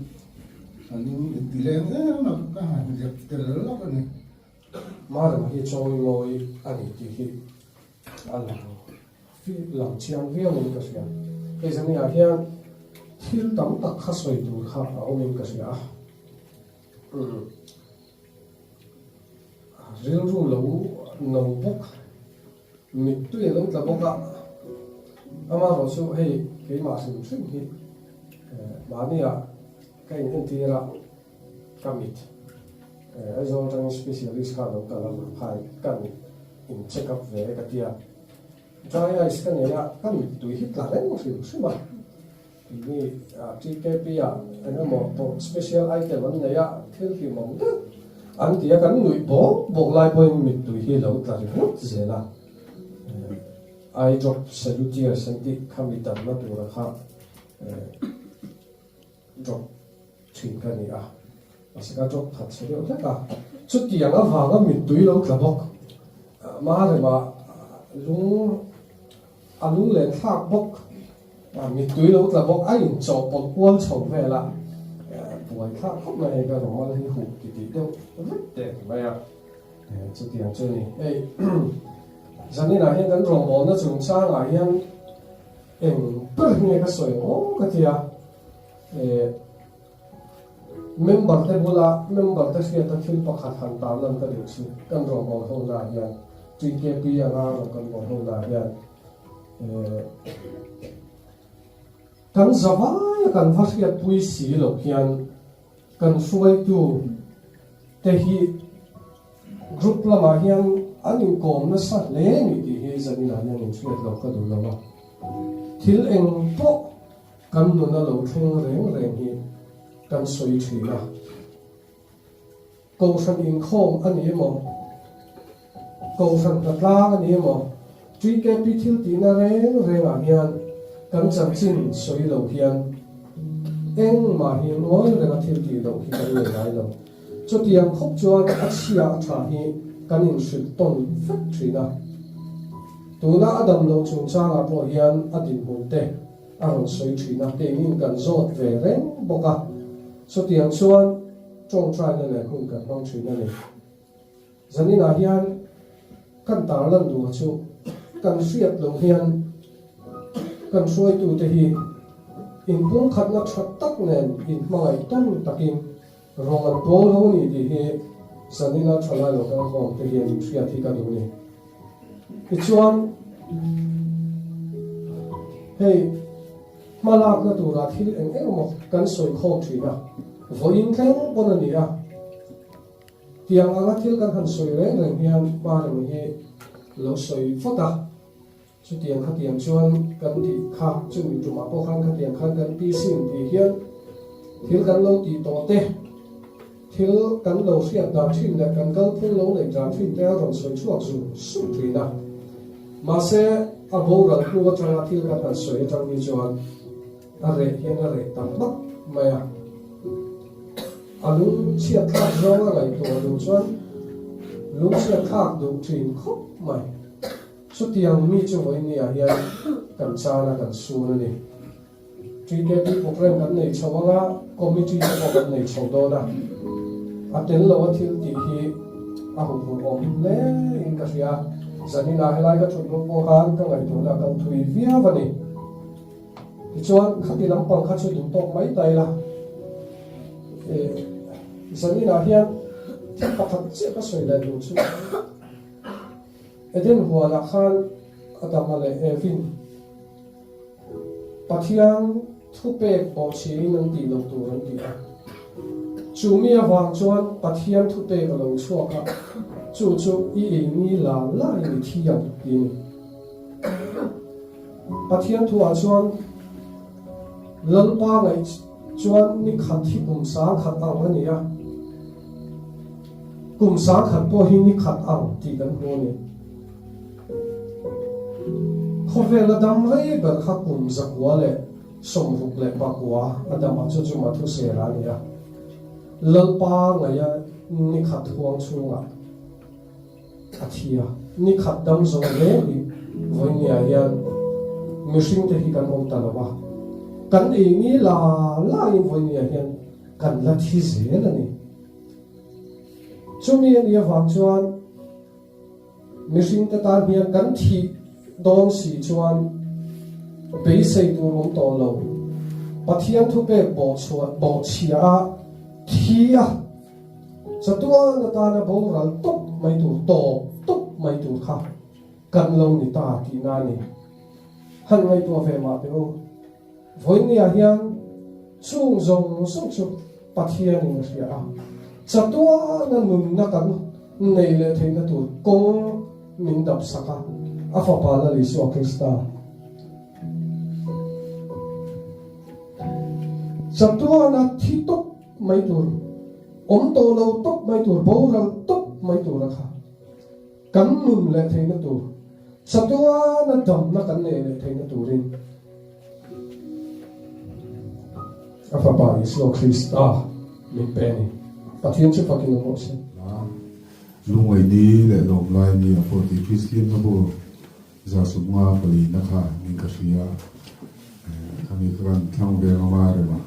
ka lung inti leng em a, ka han zep tel lawk a ni. Marema hi chawi mawi a ni tih hi a lang lang chiang viauin ka hria. Hei zaniah hian thil tam tak kha sawi tur kha a awmin ka hria a. Rilru lo no bawk, mittui a lo tla bawk a, amaherawh chu hei keimah hrim hrim hi mahnia ka in entir a, ka mit Aizawl atangin specialist kha lo kal a, khai kan in check up ve ka tia, dry eyes ka nei a, ka mittui hi tla reng hrim hrim a. Tihni TKP ah eng emaw pawh special item an nei a, thil hlimawm deuh an ti a, kan nuih bawk bawk lai pawhin mittui hi lo tla ringawt zel a. Eye drop salutiers an tih kha mi damna tura kha drop thin ka ni a, mahse ka drop khat chhe deuh hlek a, chutiang avanga mittui lo tla bawk Marema lung A lunglen thlak bawk, mittui lo tla bawk, a inchawhpawlh kual chho vel a, buai thlak khawp mai hei ka rumal hi huh ti tih deuh vek teh ni mai a, chutiang chu a ni. Hei zaninah hian kan rawngbawlna chungchangah hian eng ber hi nge ka sawi ang aw ka ti a, member te bula member te hriata thil pakhat han tarlan ka duh chu kan rawngbâwl ho naah hian TKP anga rawn kan bawl ho naah hian kan zavaia kan va hriatpui si loh hian kan hruaitu te hi group lamah hian an inkawm nasa hle a ni tih hi zaninah hian inhriat loh ka duh lo a, thil eng pawh Kan nuna lo thleng reng reng hi kan sawi thin a, Kohhran inkhawm a ni emaw, Kohhran hnatlang a ni emaw, TKP thil tihna reng rengah hian kan chanchin sawi lo hian engmah hi ngawi renga thil tih loh hi kan nei ngai lo. Chutiang khawp chuan a chhia a tha hi kan inhrilh tawn vek thin a. Tuna a dam loh chungchangah pawh hian a dinhmun te, a rawn sawi thin a, keinin kan zawt ve reng bawk a, chutiang chuan tawngtaina leh hun kan hmang thin a ni. Zaninah hian kan tarlan duh chu kan hriat loh hian kan hruaitute hi inpumkhatna tha tak nen inhmangaih tawn takin rawng an pawl ho a ni tih hi zanina thalai lo kalkhawm te hian inhriat hi ka duh a ni. Tichuan, hei hmalakna turah thil eng eng emaw kan sawi khawm thin a, vawiin thleng pawn a ni a. Tiang anga thil kan han sawi reng reng hian Marema hi lo sawi phawt a, chutiang khatiang chuan kan tih kha, chumi tumah pawh khan khatiang khan kan ti sin tih hian thil kan lo tih tawh te, Thil kan lo hriat dan thin leh kan kalphung lo neih dan thin te a rawn sawi chhuak zung zung thin a. Mahse, a boral hnu atanga thil kan han sawi atang hi chuan a reh hian a reh ta hmak mai a. A lungchhiat thlak zawng a ngaihtuah duh chuan lungchhiat thlak duh thin khawp mai. Chutiang mi chu vawinia hian kan chana kan sun a ni. TKP programme kan nei chho anga committee te pawh kan nei chho dawn a, a tel lo a thil tih hi a huphurh awm hle in ka hria. Zaninah helai ka thut hnung pawh khan ka ngaihtuahna a kal thui viau a ni. Tichuan khati lampang kha chu duh tawk mai ta ila. Zaninah hian thil pakhat chiah ka sawi leh duh chu Eden huanah khan Adama leh Evin, Pathian thupek bawhchhirin an tih loh tur an ti a. Chu mi avang chuan Pathian thupek a lo chhuak a, chu chu i ei ni la la in i thi ang ti a ni. Pathian thuah chuan Lalpa ngaih chuan ni khat hi kum sangkhat ang a ni a, kum sangkhat pawh hi ni khat ang tih kan hmu a ni. Khawvela dam rei ber kha kum zakua leh. 69 a dam a, chu chu Mathusela a ni a. Lalpa ngaia ni khat huang chhungah a thi a, ni khat dam zawng reng hi vawinia hian mihringte hi kan awm ta lo a, kan ei ngi la lain vawinia hian kan la thi zel a ni. Chumi a nih avang chuan mihringte tan hian kan thih dawn si chuan beisei tur awm tawh lo. Pathian thupek bawhchhuah bawhchhia a thi a, chatuan atana boral tawp mai tur tawp tawp mai tur kha kan lo ni ta tihna a ni. Han ngaihtuah ve mah teh u. Vawinia hian chung zawng zawng chu Pathianin a hria a, chatuana nunna kan nei leh theihna tur kawng min dap sak a, a Fapa Lal Isua Krista. Chatuana thi tawp mai tur, awm tawh lo tawp mai tur, boral tawp mai tura kha kan nun leh theihna tur, chatuana damna kan nei leh theihna turin a Fapa Isua Krista min pe a ni. Pathian chu fakin awm rawh se. Lungngaih ni leh lawm lai ni a pawh tih Kristian na bu 154 na kha niin ka hria. Khami kha kan thlang ve ang a rema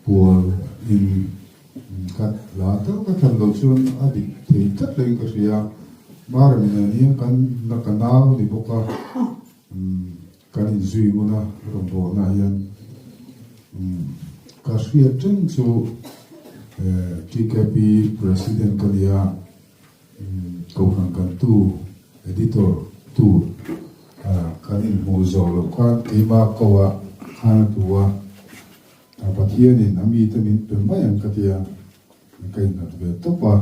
pual in ka la tal ka thlan loh chuan a dik thei tlat lo in ka hria. Marem nen hian kan na ka nau ni bawk a. Kan inzui ngun a rawngbawlna hian ka hriat reng chu TKP President ka nia, Kohhran kantu Editor tur kan inhmuh zawh loh khan keimah ko ah khan a tu a, Pathianin a mite min pe mai ang ka tia ka innghat ve tawp a,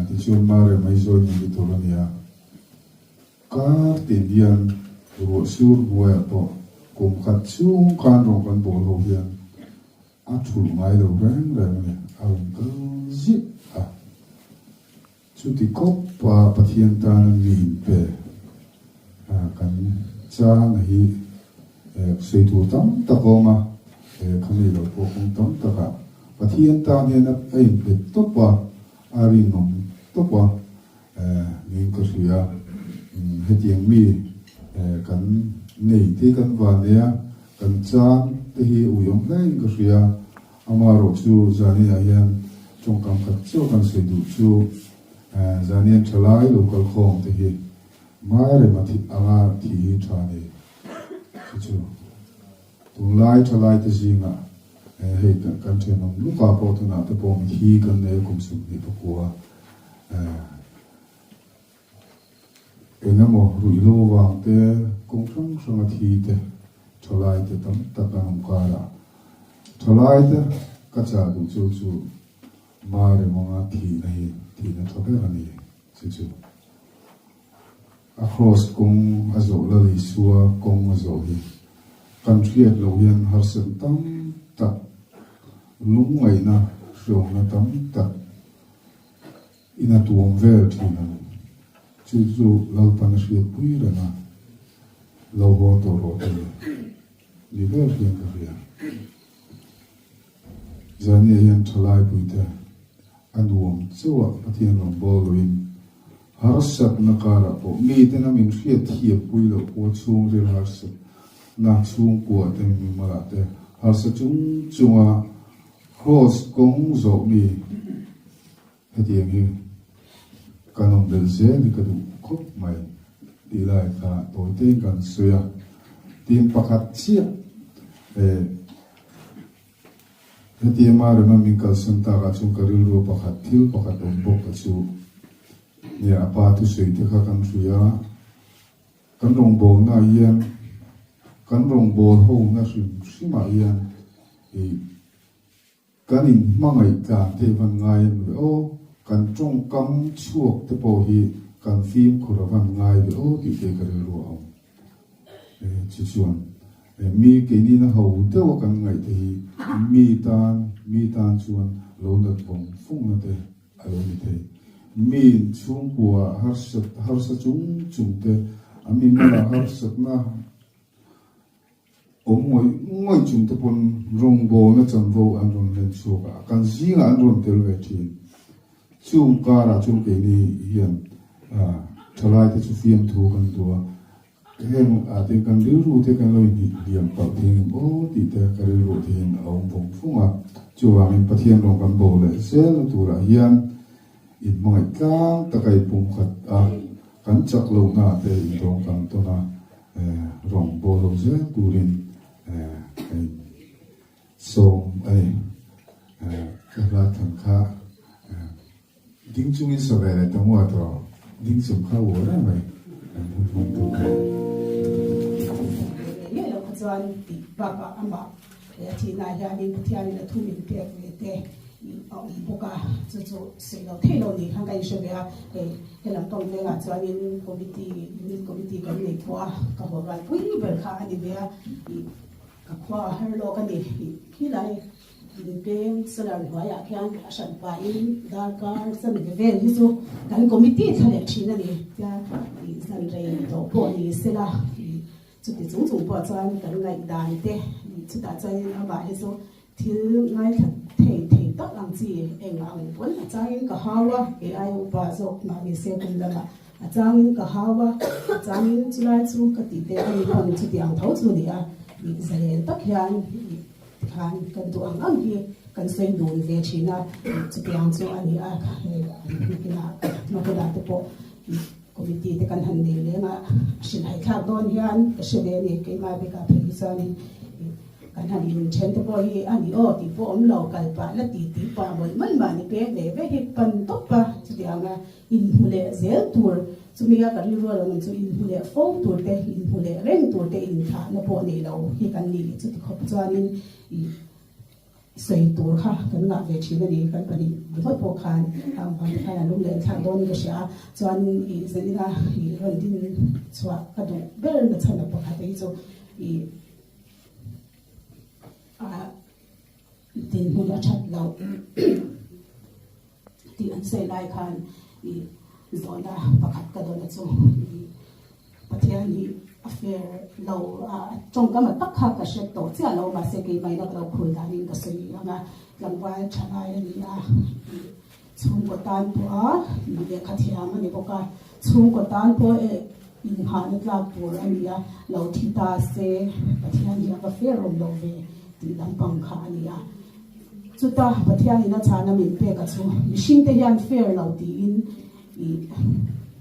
tichuan Mare Maizawl Editor a nia. Kar tin hian ruah sur hnuaiah pawh kum khat chhung khan rawng kan bawl ho hian a thulh ngai lo reng reng a ni, a rawn kal ziah a. Chuti kawpa Pathian tana mi inpe kan chana hi sawi tur tam tak a awm a, khami lo pawh kawng tam takah Pathian tan hian a inpe tawp a, a rinawm tawp a. Niin ka hria. Hetiang mi kan nei te kan van nei a, kan chang te hi uiawm hle in ka hria. Amaherawh chu Zania hian tawngkam khat chiah kan sawi duh chu Zanian thalai lo kal khawm te hi Mairema thi anga thi tha nei chu chu tunlai thalai te zingah hei kan thenawm luka pawh tunah te pawh mithi kan nei a kum 29. Eng emaw ruihhlo vang te, kawng hrang hranga thi te, thalai te tam tak an awm kar a. Thalai te ka chah duh chu chu Maremanga thihna hi thihna tha ber a ni chu chu. A kraws kawng a zawh Lal Isua kawng a zawh hi kan hriat loh hian harsat tam tak, lungngaihna hreawmna tam tak in a tuam vel thin ang. Chu chu Lalpan a hriatpui reng a, lo haw tawh rawh te ni vel hian ka hria. Zania hian thalai puite a nuam chauh a, Pathian rawngbâwl loin harsatna karah pawh miten a min hriat thiam pui loh pawh chhungril harsatna chhungkua te mimalah te harsa chung chunga kraws kawng zawh mi hetiang hi kan awm belh zel hi ka duh khawp mai tih lai kha tawi tein kan sawi a, tin pakhat chiah eh. Heti ema rema min kalsan takah chuan ka rilru pakhat thil pakhat awm bawk ka chu nia a pa thusawi te kha kan hria a, kan rawngbawlnaah hian kan rawngbâwl hona hrim hrimah hian ih kan inhmangaih tlan te van ngai em ve aw, kan tawngkam chhuak te pawh hi kan fimkhur a van ngai ve aw tih te ka rilru a awm. Chu chuan mi keinin a ho deuh a kan ngaih te hi mi tan mi tan chuan lo nat vawng fawngna te a lo ni thei. Mi chhungkua harsat harsa chung chung te a mi mala harsatna. Awm ngawih ngawih chung te pawn rawngbawlna chanvo an rawn len chhuak a, kan zingah an rawn tel ve thin. Chung karah chuan keini hian thalai te chu fiamthu kan duh a, heng ah te kan rilru te kan lo inhnih liam palh thei ngem aw tih te ka rilru te hian a awm vawng vawng a. Chuvangin Pathian rawng kan bo leh zelna turah hian inhmangaih tlang taka inpumkhat a, kan chak lohna ah te indawng kan tawn a. Rawng bawl lo zel turin ka in sawm a ni. Ka hla than kha ding chungin sa ve leh ta ngua tawh ding chung kha uar reng mai kan hun hmang tur kha. Ngei ngei lo kha chuan tih bakah amah he a thihna hianin Pathianin a thu min pek ve te a awm bawk a, chu chu sawi lo thei lo ni khan ka inhre ve a, hei helam pang vengah chuanin committee unit committee kan nei pawh a, ka haw rual pui ber kha a ni ve a, ih ka khua a har lawk a ni, ih khilai inpeng solar hnuaiah khian a hran pahin darkar chanve vel hi chu kan committee thla leh thin a ni, tia ih zan rei tawh pawh ni sela ih Chuti chung chung pawh chuan kan ngaihdan te chutah chuanin amah hi chu thil ngaithla thei thei tak ang chi eng ang pawn a changin ka hau a, kei ai upa zawk mah ni se kum lamah a changin ka hau a, a changin chulai chu ka tih te a ni pawn chuti ang tho chu ni a, ih zalen tak hian ih tikhan kan duh ang ang hi kan sawi dun ve thin a, chuti ang chu a ni a, hei nakinah hmakunah te pawh ih. Committee te kan han nei leng a, hrilhhai thlak dawn hian ka hre ve a ni, keimah bikah phei hi chuanin kan han inthen te pawh hi a ni aw tih pawh awm lo, kal pah la ti tih pah mawlh mawlh mahni peng ve ve hi pan tawp a, chutianga inhmu leh zel tur chumi a ka rilru a lo awm chu inhmu leh fo tur te, inhmu leh reng tur te inthlahna pawh nei lo hi kan ni, chuti khawp chuanin ih. Sawi tur kha kan ngah ve thin a ni, kan pahnih ringawt pawh khan ang vang te khan a lung leh thlak dawn in ka hria a, chuan ih zanina ih rawn din chhuah ka duh ber na chhan a pakhat hi chu ih a dinhmun a that loh tih an sawi lai khan ih zawhna pakhat ka dawn a chu ih Pathian hi a fair lo a, tawngkam a tak kha ka hre tawh chiah lo mahse keimah ina ka lo khul danin ka sawi ang a, tlangval tha lai a ni a, ih chhungkaw tan pawh a lehkha thiam a ni bawk a, chhungkaw tan pawh e inghahna tlak tur a ni a, lo thi ta se Pathian hi a va fair awm lo ve tih lampang kha a ni a, chuta Pathian in a chhana min pek a chu mihring te hian fair lo tiin ih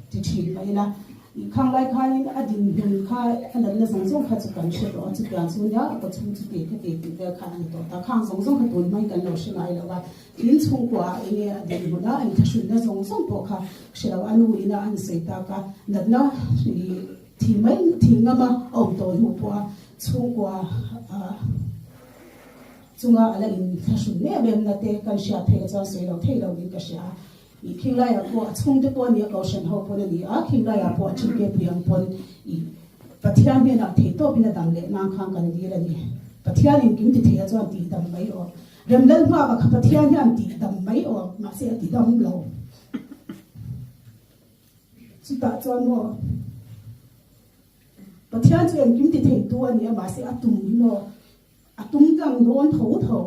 ti thin mai ila ih khang lai khanin a dinhmun kha a natna zawng zawng kha chu kan hre tawh a chutiang chu nia a kawchhung chu ti ka ti tih vel kha a ni tawh ta khang zawng zawng kha tun hmai kan lo hre ngai lo a tin chhungkua ah enge a dinhmun a a inthlahrunna zawng zawng pawh kha hre lo a nu ina an sawi tak a natna ih thi mai thi ngam a a awm tawh hnu pawh a chhungkua ah chunga a la inthlahrun em em na te kan hriat phei kha chuan sawi lo thei lo in ka hria a. Ih Khinglaiah pawh a chhungte pawh a ni a, Kohhran ho pawn a ni a, Khinglaiah pawh a ṭhingke pui ang pawn ih Pathian hnenah theihtawpin a dam leh nang khan kan dil a ni. Pathianin kim ti thei a chuan tih dam mai awm. Remlal nghaka kha Pathian hian tih dam mai awm, mahse a ti dam lo. Chutah chuan maw Pathian chu engkim ti theitu a ni a, mahse a tum hi maw a tum tlang dawn tho tho.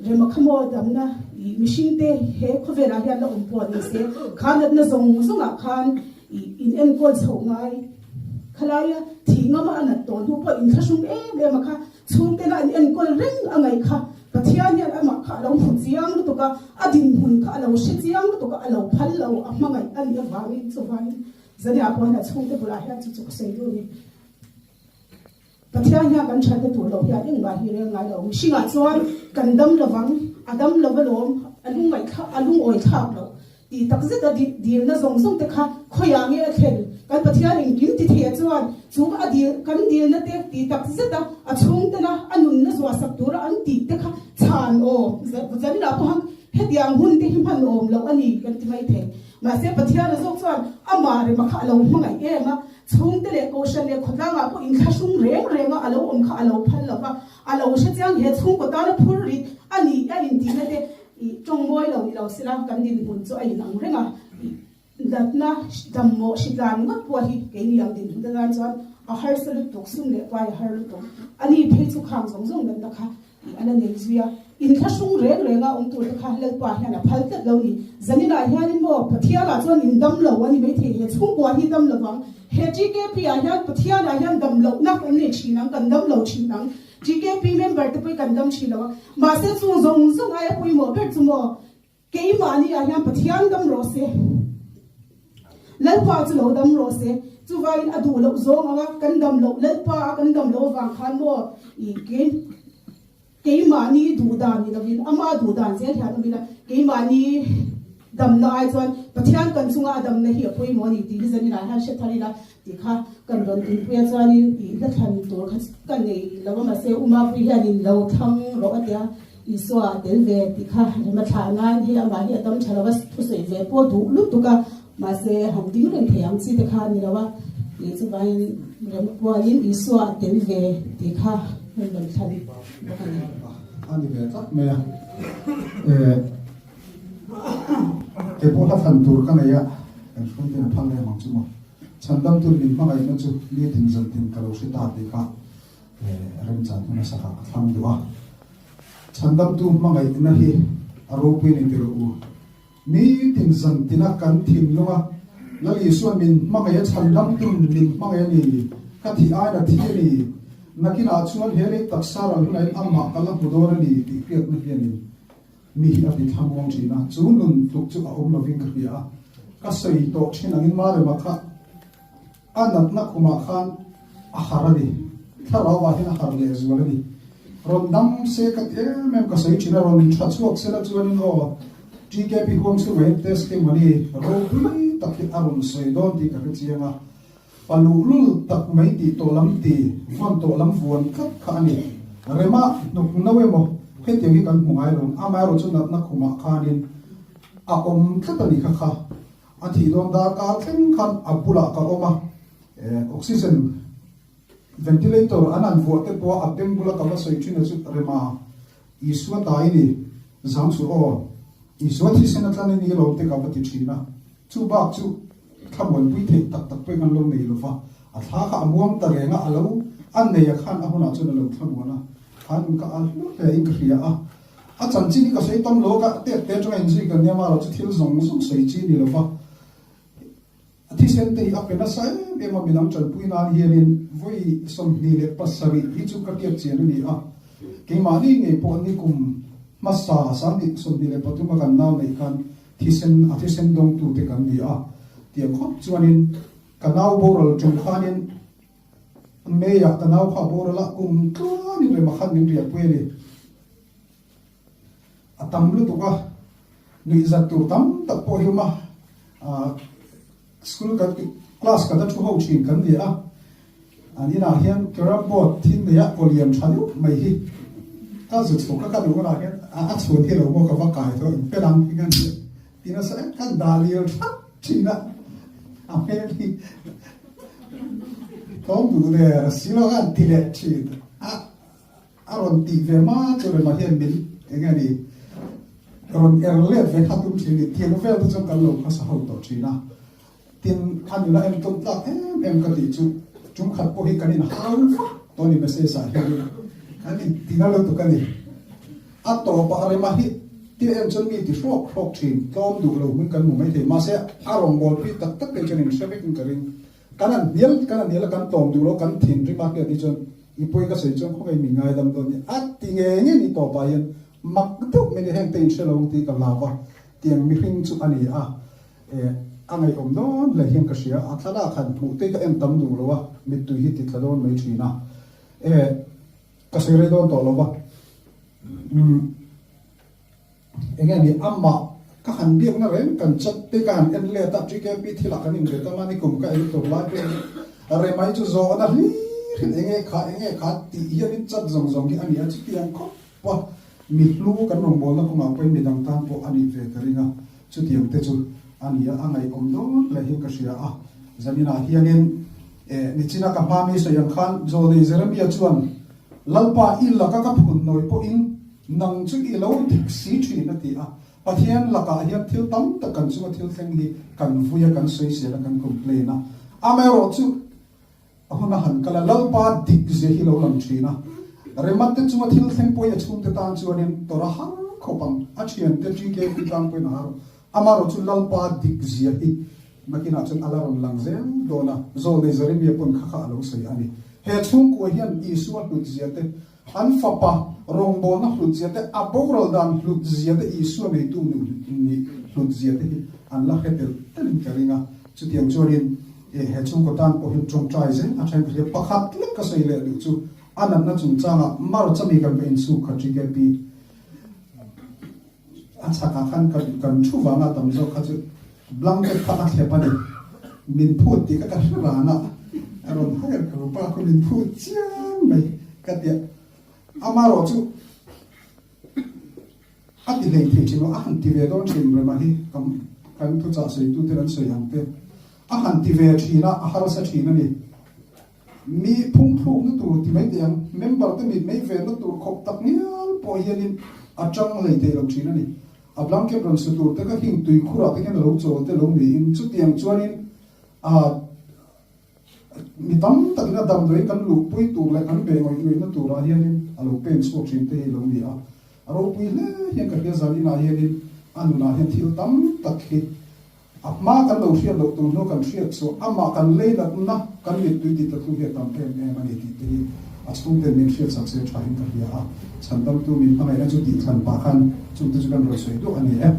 Rema kha maw damna i mihringte he khawvelah hian la awm pawh ni se, kha natna zawng zawngah khan i in enkawl chhoh ngai. Khalaia thih ngama a nat tawh hnu pawh inthlahrung em em a kha chhungtena an enkawl reng a ngaih kha Pathian hian amah kha a lo hmu chiang lutuk a, a dinhmun kha a lo hre chiang lutuk a, a lo phal lo, a hmangaih a nih avangin chuvangin Zaniah pawh hian a chhungte bulah hian chu chu ka sawi duh a ni. Pathian hian kan thatna tur loh hian engmah hi rel ngai lo. Mihringah chuan kan dam lovang, a dam lo alawm, a lungngaih a lungawi thlak loh tih tak zeta dilna zawng zawng te kha khawiah nge a thlen? Kan Pathian engkim ti theia chuan chu a dil kan dilna te tih tak zeta a chhungtena a nunna zuahsak tura an tih te kha chhan awm zanlah pawh hetiang hun te hi hman awm loh a ni kan ti mai thei. Mahse Pathian a zawk chuan amah rema kha a lo hmangaih em a, Chhungte leh Kohhran leh khawtlangah pawh inthlahrung reng renga a lo awm kha a lo phal lo va, a lo hre chiang he chhungkaw tana phur rit a ni a intihna te ih tawng mawi lo ni lo sela kan dinhmun chu a inang reng a, ih natna dammawh hritlan ngawt pawh hi keini ang dinhmun te tan chuan a harsa lutuk, sum leh pai a har lutuk. Ani phei chu khang zawng zawng natna kha i a la nei zui a. Inthlahrung reng renga awm tur te kha Lalpa hian a phal tlat lo ni. Zaninah hianin maw Pathianah chuan in dam lo a ni maithei, he chhungkua hi dam lovang. He TKP ah hian Pathianah hian dam lohna kan nei thin ang, kan dam lo thin ang. TKP member te pawh hi kan dam thin lo a. Mahse chung zawng zawng aia pawimawh ber chu maw Keimahni ah hian Pathian dam rawh se, Lalpa chu lo dam rawh se, chuvangin a duh loh zawng anga kan dam loh, Lalpa a kan dam loh avang khan maw i kei keimahni duh dan ni lovin ama duh dan zel hian awm ila, keimahni damna ai chuan Pathian kan chunga a damna hi a pawimawh a ni tih hi zaninah hian hre thar ila tih kha kan rawn inpui a, chuanin i hla thlan tur kha ka nei lo a, mahse U Mapui hianin lo thlang rawh a tia, Isua a tel ve tih kha rem a thlah nan hei amah hi a dam tha lo a, thusawi ve pawh duh lutuk a, mahse han ding reng thei ang chi te kha a ni lo a, tih chuvangin rem kualin Isua a tel ve tih kha kan rawn thlan bawk a ni. A ni ve tlat mai a, eh kei pawh hla thlan tur ka nei a, kan hruaite'n a phal em ang chu maw. Chhandam tur min hmangaihna chu nitin zantin ka lo hre ta tih kha remchan hun a sakah ka thlang duh a. Chhandamtu hmangaihna hi a ropui a ni tirh u. Nitin zantina kan thinlung a, Lal Isuan min hmangaih a, chhandamtu min hmangaih a ni, ka thih aiin a thi a ni, nakinah chuan he lei taksa ral hunah hian amah ka la hmu dawn a ni tih hriatna hianin Mi hi a ti thlamuang thin a, chu nun tluk chu a awm lovin ka hria a, ka sawi tawh thin angin Marema kha a natna khumah khan a har a ni, thlarau ah hian a har leh zual a ni. Rawn dam se ka ti em em ka sawi thin a, rawn tha chhuak sela chuanin aw TKP huang chhungah hian testimony ropui tak hi a rawn sawi dawn tih ka hre chiang a, Pa luhlul tak mai tih tawh lam ti vawn tawh lam vuan tlat kha a ni. Rema hnuk no emaw hetiang hi kan hmu ngai lo. Amaherawh chu natna khumah khanin a awm tlat a ni kha kha. A thih dawn darkar thleng khan a bulah ka awm a, oxygen ventilator an han vuah te pawh a beng bula ka va sawi thin a chu Rema Isua tai ni zang suh aw, Isua thisen atlan i ni lo te ka va ti thin a. Chu bak chu thlamuanpui theih tak tak pawhin an lo nei lo va, a thla kha a muang ta reng a, a lo a nei a khan a hunah chuan a lo thlamuan a, khan ka al hlu hle in ka hria a, a chanchin hi ka sawi tam lo ka tek te atanga inzui kan nia marawh chu thil zawng zawng sawi chi ni lo va, a thisen te hi a pe nasa em em a, midang tanpui nan hianin vawi 27 hi chu ka hriat chian a ni a, keimahni ngei pawh nikum hmasa 2023 a kan nau neih khan Thisen, a thisen dawngtute kan ni a, tiang khawp chuanin ka nau boral ṭum khanin May-ah ka nau kha a boral a, kum tluanin rema khan min riahpui a ni. A tam lutuk a, nuihzat tur tam tak pawh hi awm a, school kan class kan a thu ho ṭhin kan ni a, an inah hian carrom board thil neia kaw lian ṭha deuh mai hi ka zu chhuk a, ka duh hunah hian a chhun hi lo maw ka va kai tawh in fel ang hi ka ni ti nasa em kan dah lian ṭhat ṭhin a, a hmel hi tlawm duh der si lo khan ti leh ṭhin a. A rawn tih ve hma chu Rema hian min eng nge ni rawn er let ve kha tum thin ni tiang vel te chuan kan lo hmasa ho tawh thin a. Tin, a nuna en tum tlak em em ka tih chu tum khat pawh hi kan in hau vak tawh a ni message ah hian in kan in ti na lutuk a ni. A tawpah Rema hi ti em chuan mi ti hrawk hrawk thin tlawm duh lo hmun kan hmu mai thei mahse a rawngbâwl pui tak tak te chuan in hre vek in ka ring. Kan an hnial kan an hnial a kan tlawm duh lo kan thinrim a hriat hi chuan i pawi ka sawi chuan khawngaih min ngaidam dawn ni a ti nge nge ni tawp ah hian mak deuh mai ni heng te in hre lo ang tih ka lau a tiang mihring chu a ni a eh a ngaihawm dawn hle hian ka hria a thlalak han hmuh te ka en tam duh lo a mittui hi ti tla dawn mai thin a eh ka sawi rei dawn tawh lo va umm. Enge ni amah ka han biakna reng kan chat te ka han en let a, TKP thilah kan inbe tam a, nikum ka ei tur lai pawhin Remai chu zawhna hlirin enge kha enge kha tih hianin chat zawng zawng hi a ni a, chutiang khawp a mi hlu kan rawngbawlna kawngah pawhin midang tan pawh a nih ve ka ring a, chutiang te chu a ni a, a ngaihawm dawn hle hian ka hria a, zaninah hianin eh nichina ka hma mi sawi ang khan Zawlnei Jeremia chuan Lalpa i laka ka phun nawi pawhin Nang chu i lo dik si thin a ti a, Pathian lakah hian thil tam tak kan chunga thil thleng hi kan vui a, kan sawisel a, kan complain a. Amaherawhchu, A hun a han kal a, Lalpa dik zia hi lo lang thin a. Remat te chunga thil thleng pawhin a chhungte tan chuanin tawrh a har khawp ang. A thiante TKP tlang pawhin a har. Amaherawh chu Lalpa dik zia hi nakinah chuan a la rawn lang zel dawn a, Zawlnei Jeremia pawn kha kha a lo sawi a ni. He chhungkua hian Isua hlut zia te, an fapa rawngbawlna hlut zia te, a boral dan hlut zia te, Isua neitu nih hlut zia te hi an la hre tel telin ka ring a. Chutiang chuanin he chhungkaw tan pawh hian tawngtai zel a then ka hria. Pakhat lek ka sawi leh duh chu a natna chungchangah March ami kan va insuk kha TKP A chhakah khan kan kan thu vanga tam zawk kha chu blanket kha a thlep a ni. Min phut tih kha ka hre ran a, a rawn hair ka rupa khu min phut chiang mai ka ti a. Amaherawh chu a ti hlei thei thin lo, a han ti ve dawn thin rema hi kan kan thuchah sawitute an sawi ang te. A han ti ve thin a, a harsa thin a ni. Mi phungthlukna tur ti mai teh ang, member te mit mai venna tur khawp tak ngial pawh hianin a tang hlei thei lo thin a ni. A blanket rawn su tur te kha hing tui khurah te hian a lo chawl te lo niin chutiang chuanin a mi tam takin a damdawiin kan luhpui tur leh kan be ngawih ngawihna turah hianin a lo pen chhuak thin te hi lo ni a. A ropui hle hian ka hria zan inah hianin a nunah hian thil tam tak hi A hma kan lo hriat loh tur hnu kan hriat chu amah kan leinatna kan mittui tih ta thu hi a tam em em a ni tih te hi a chhungten min hriatsak se tha in ka hria a, chhandamtu min hmangaihna chu tih thlan pah khan chungte chu kan rawn sawi duah a ni e.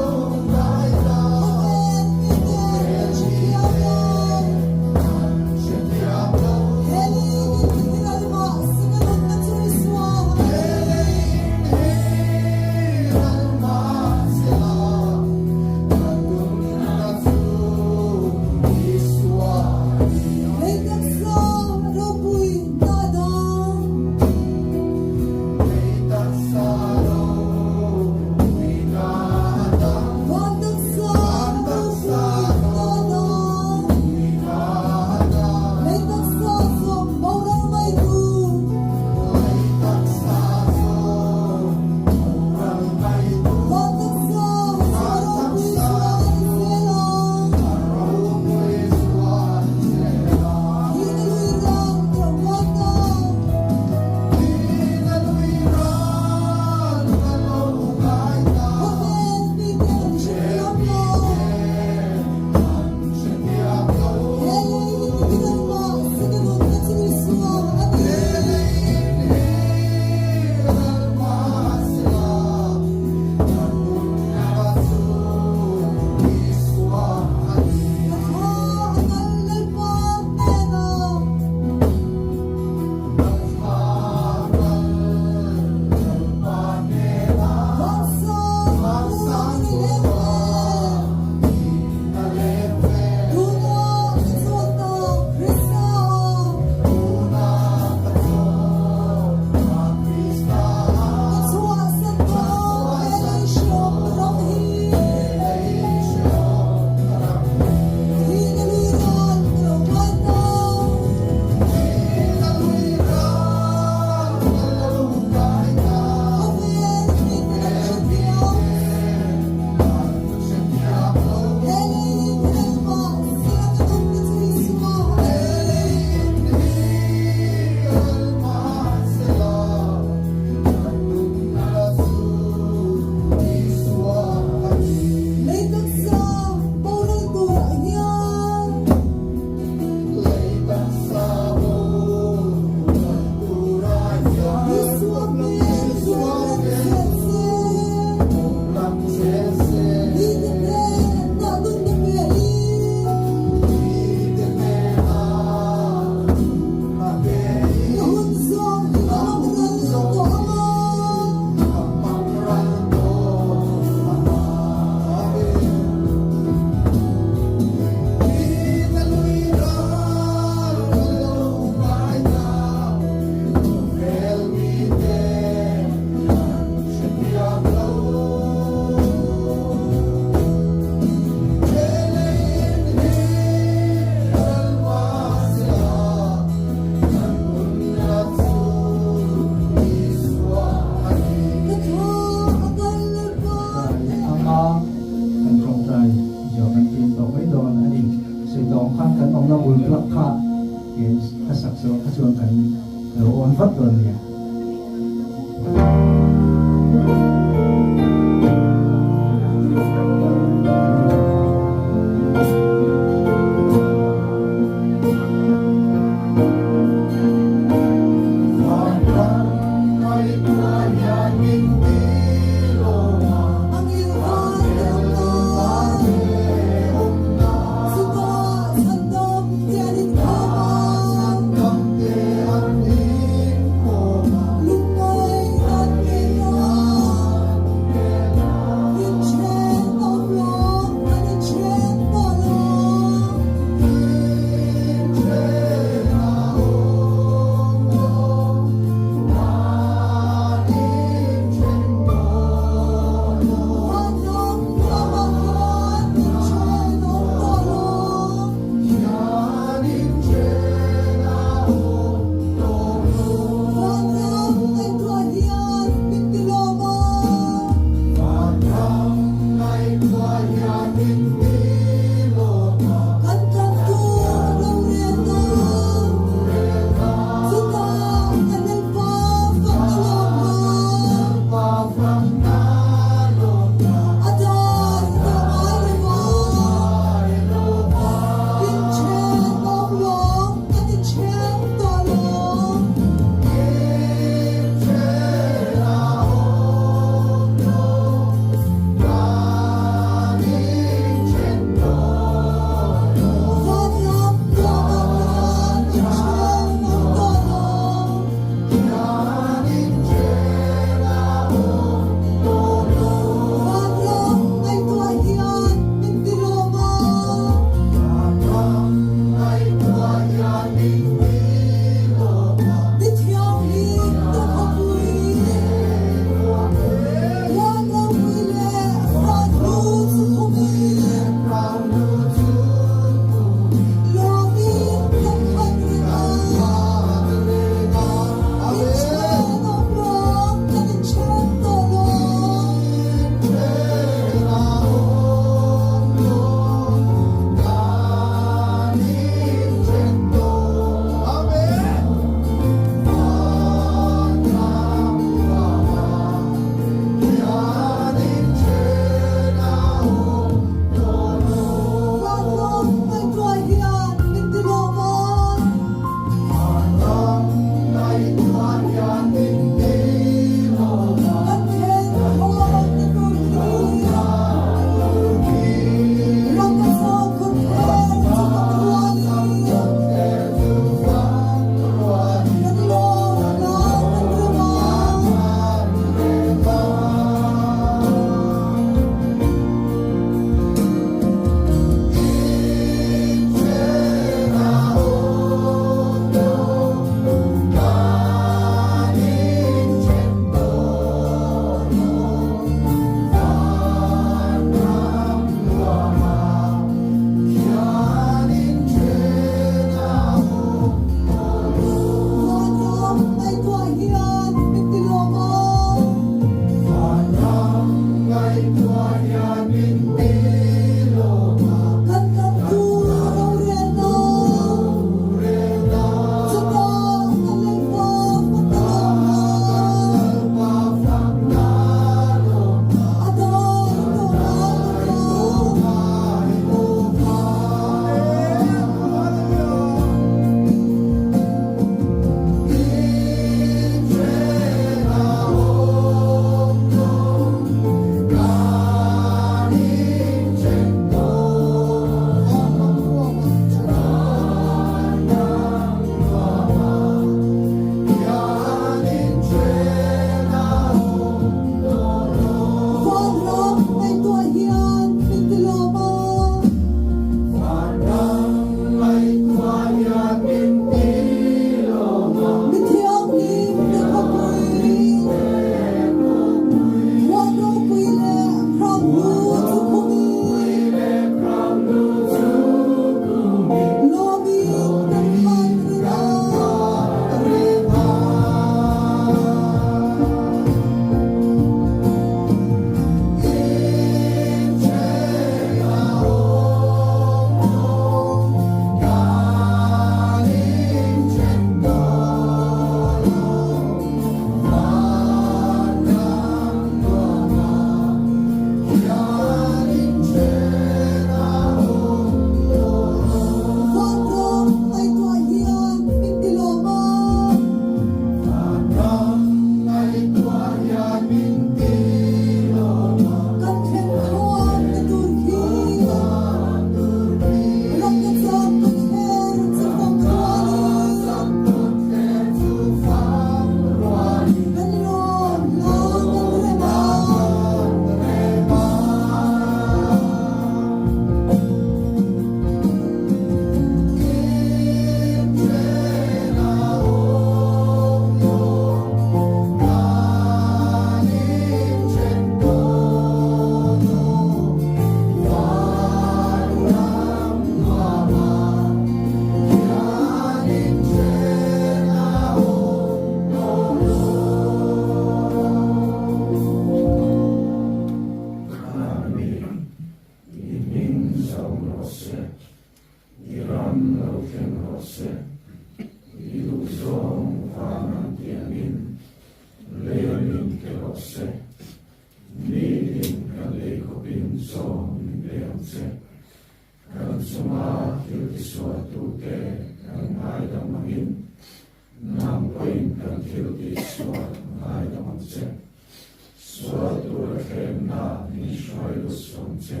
hruai lut suh ang che.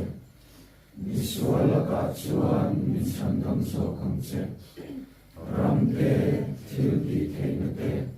Misual lakah chuan min chhandam zawk ang che. Ram te, thil tih theihna te.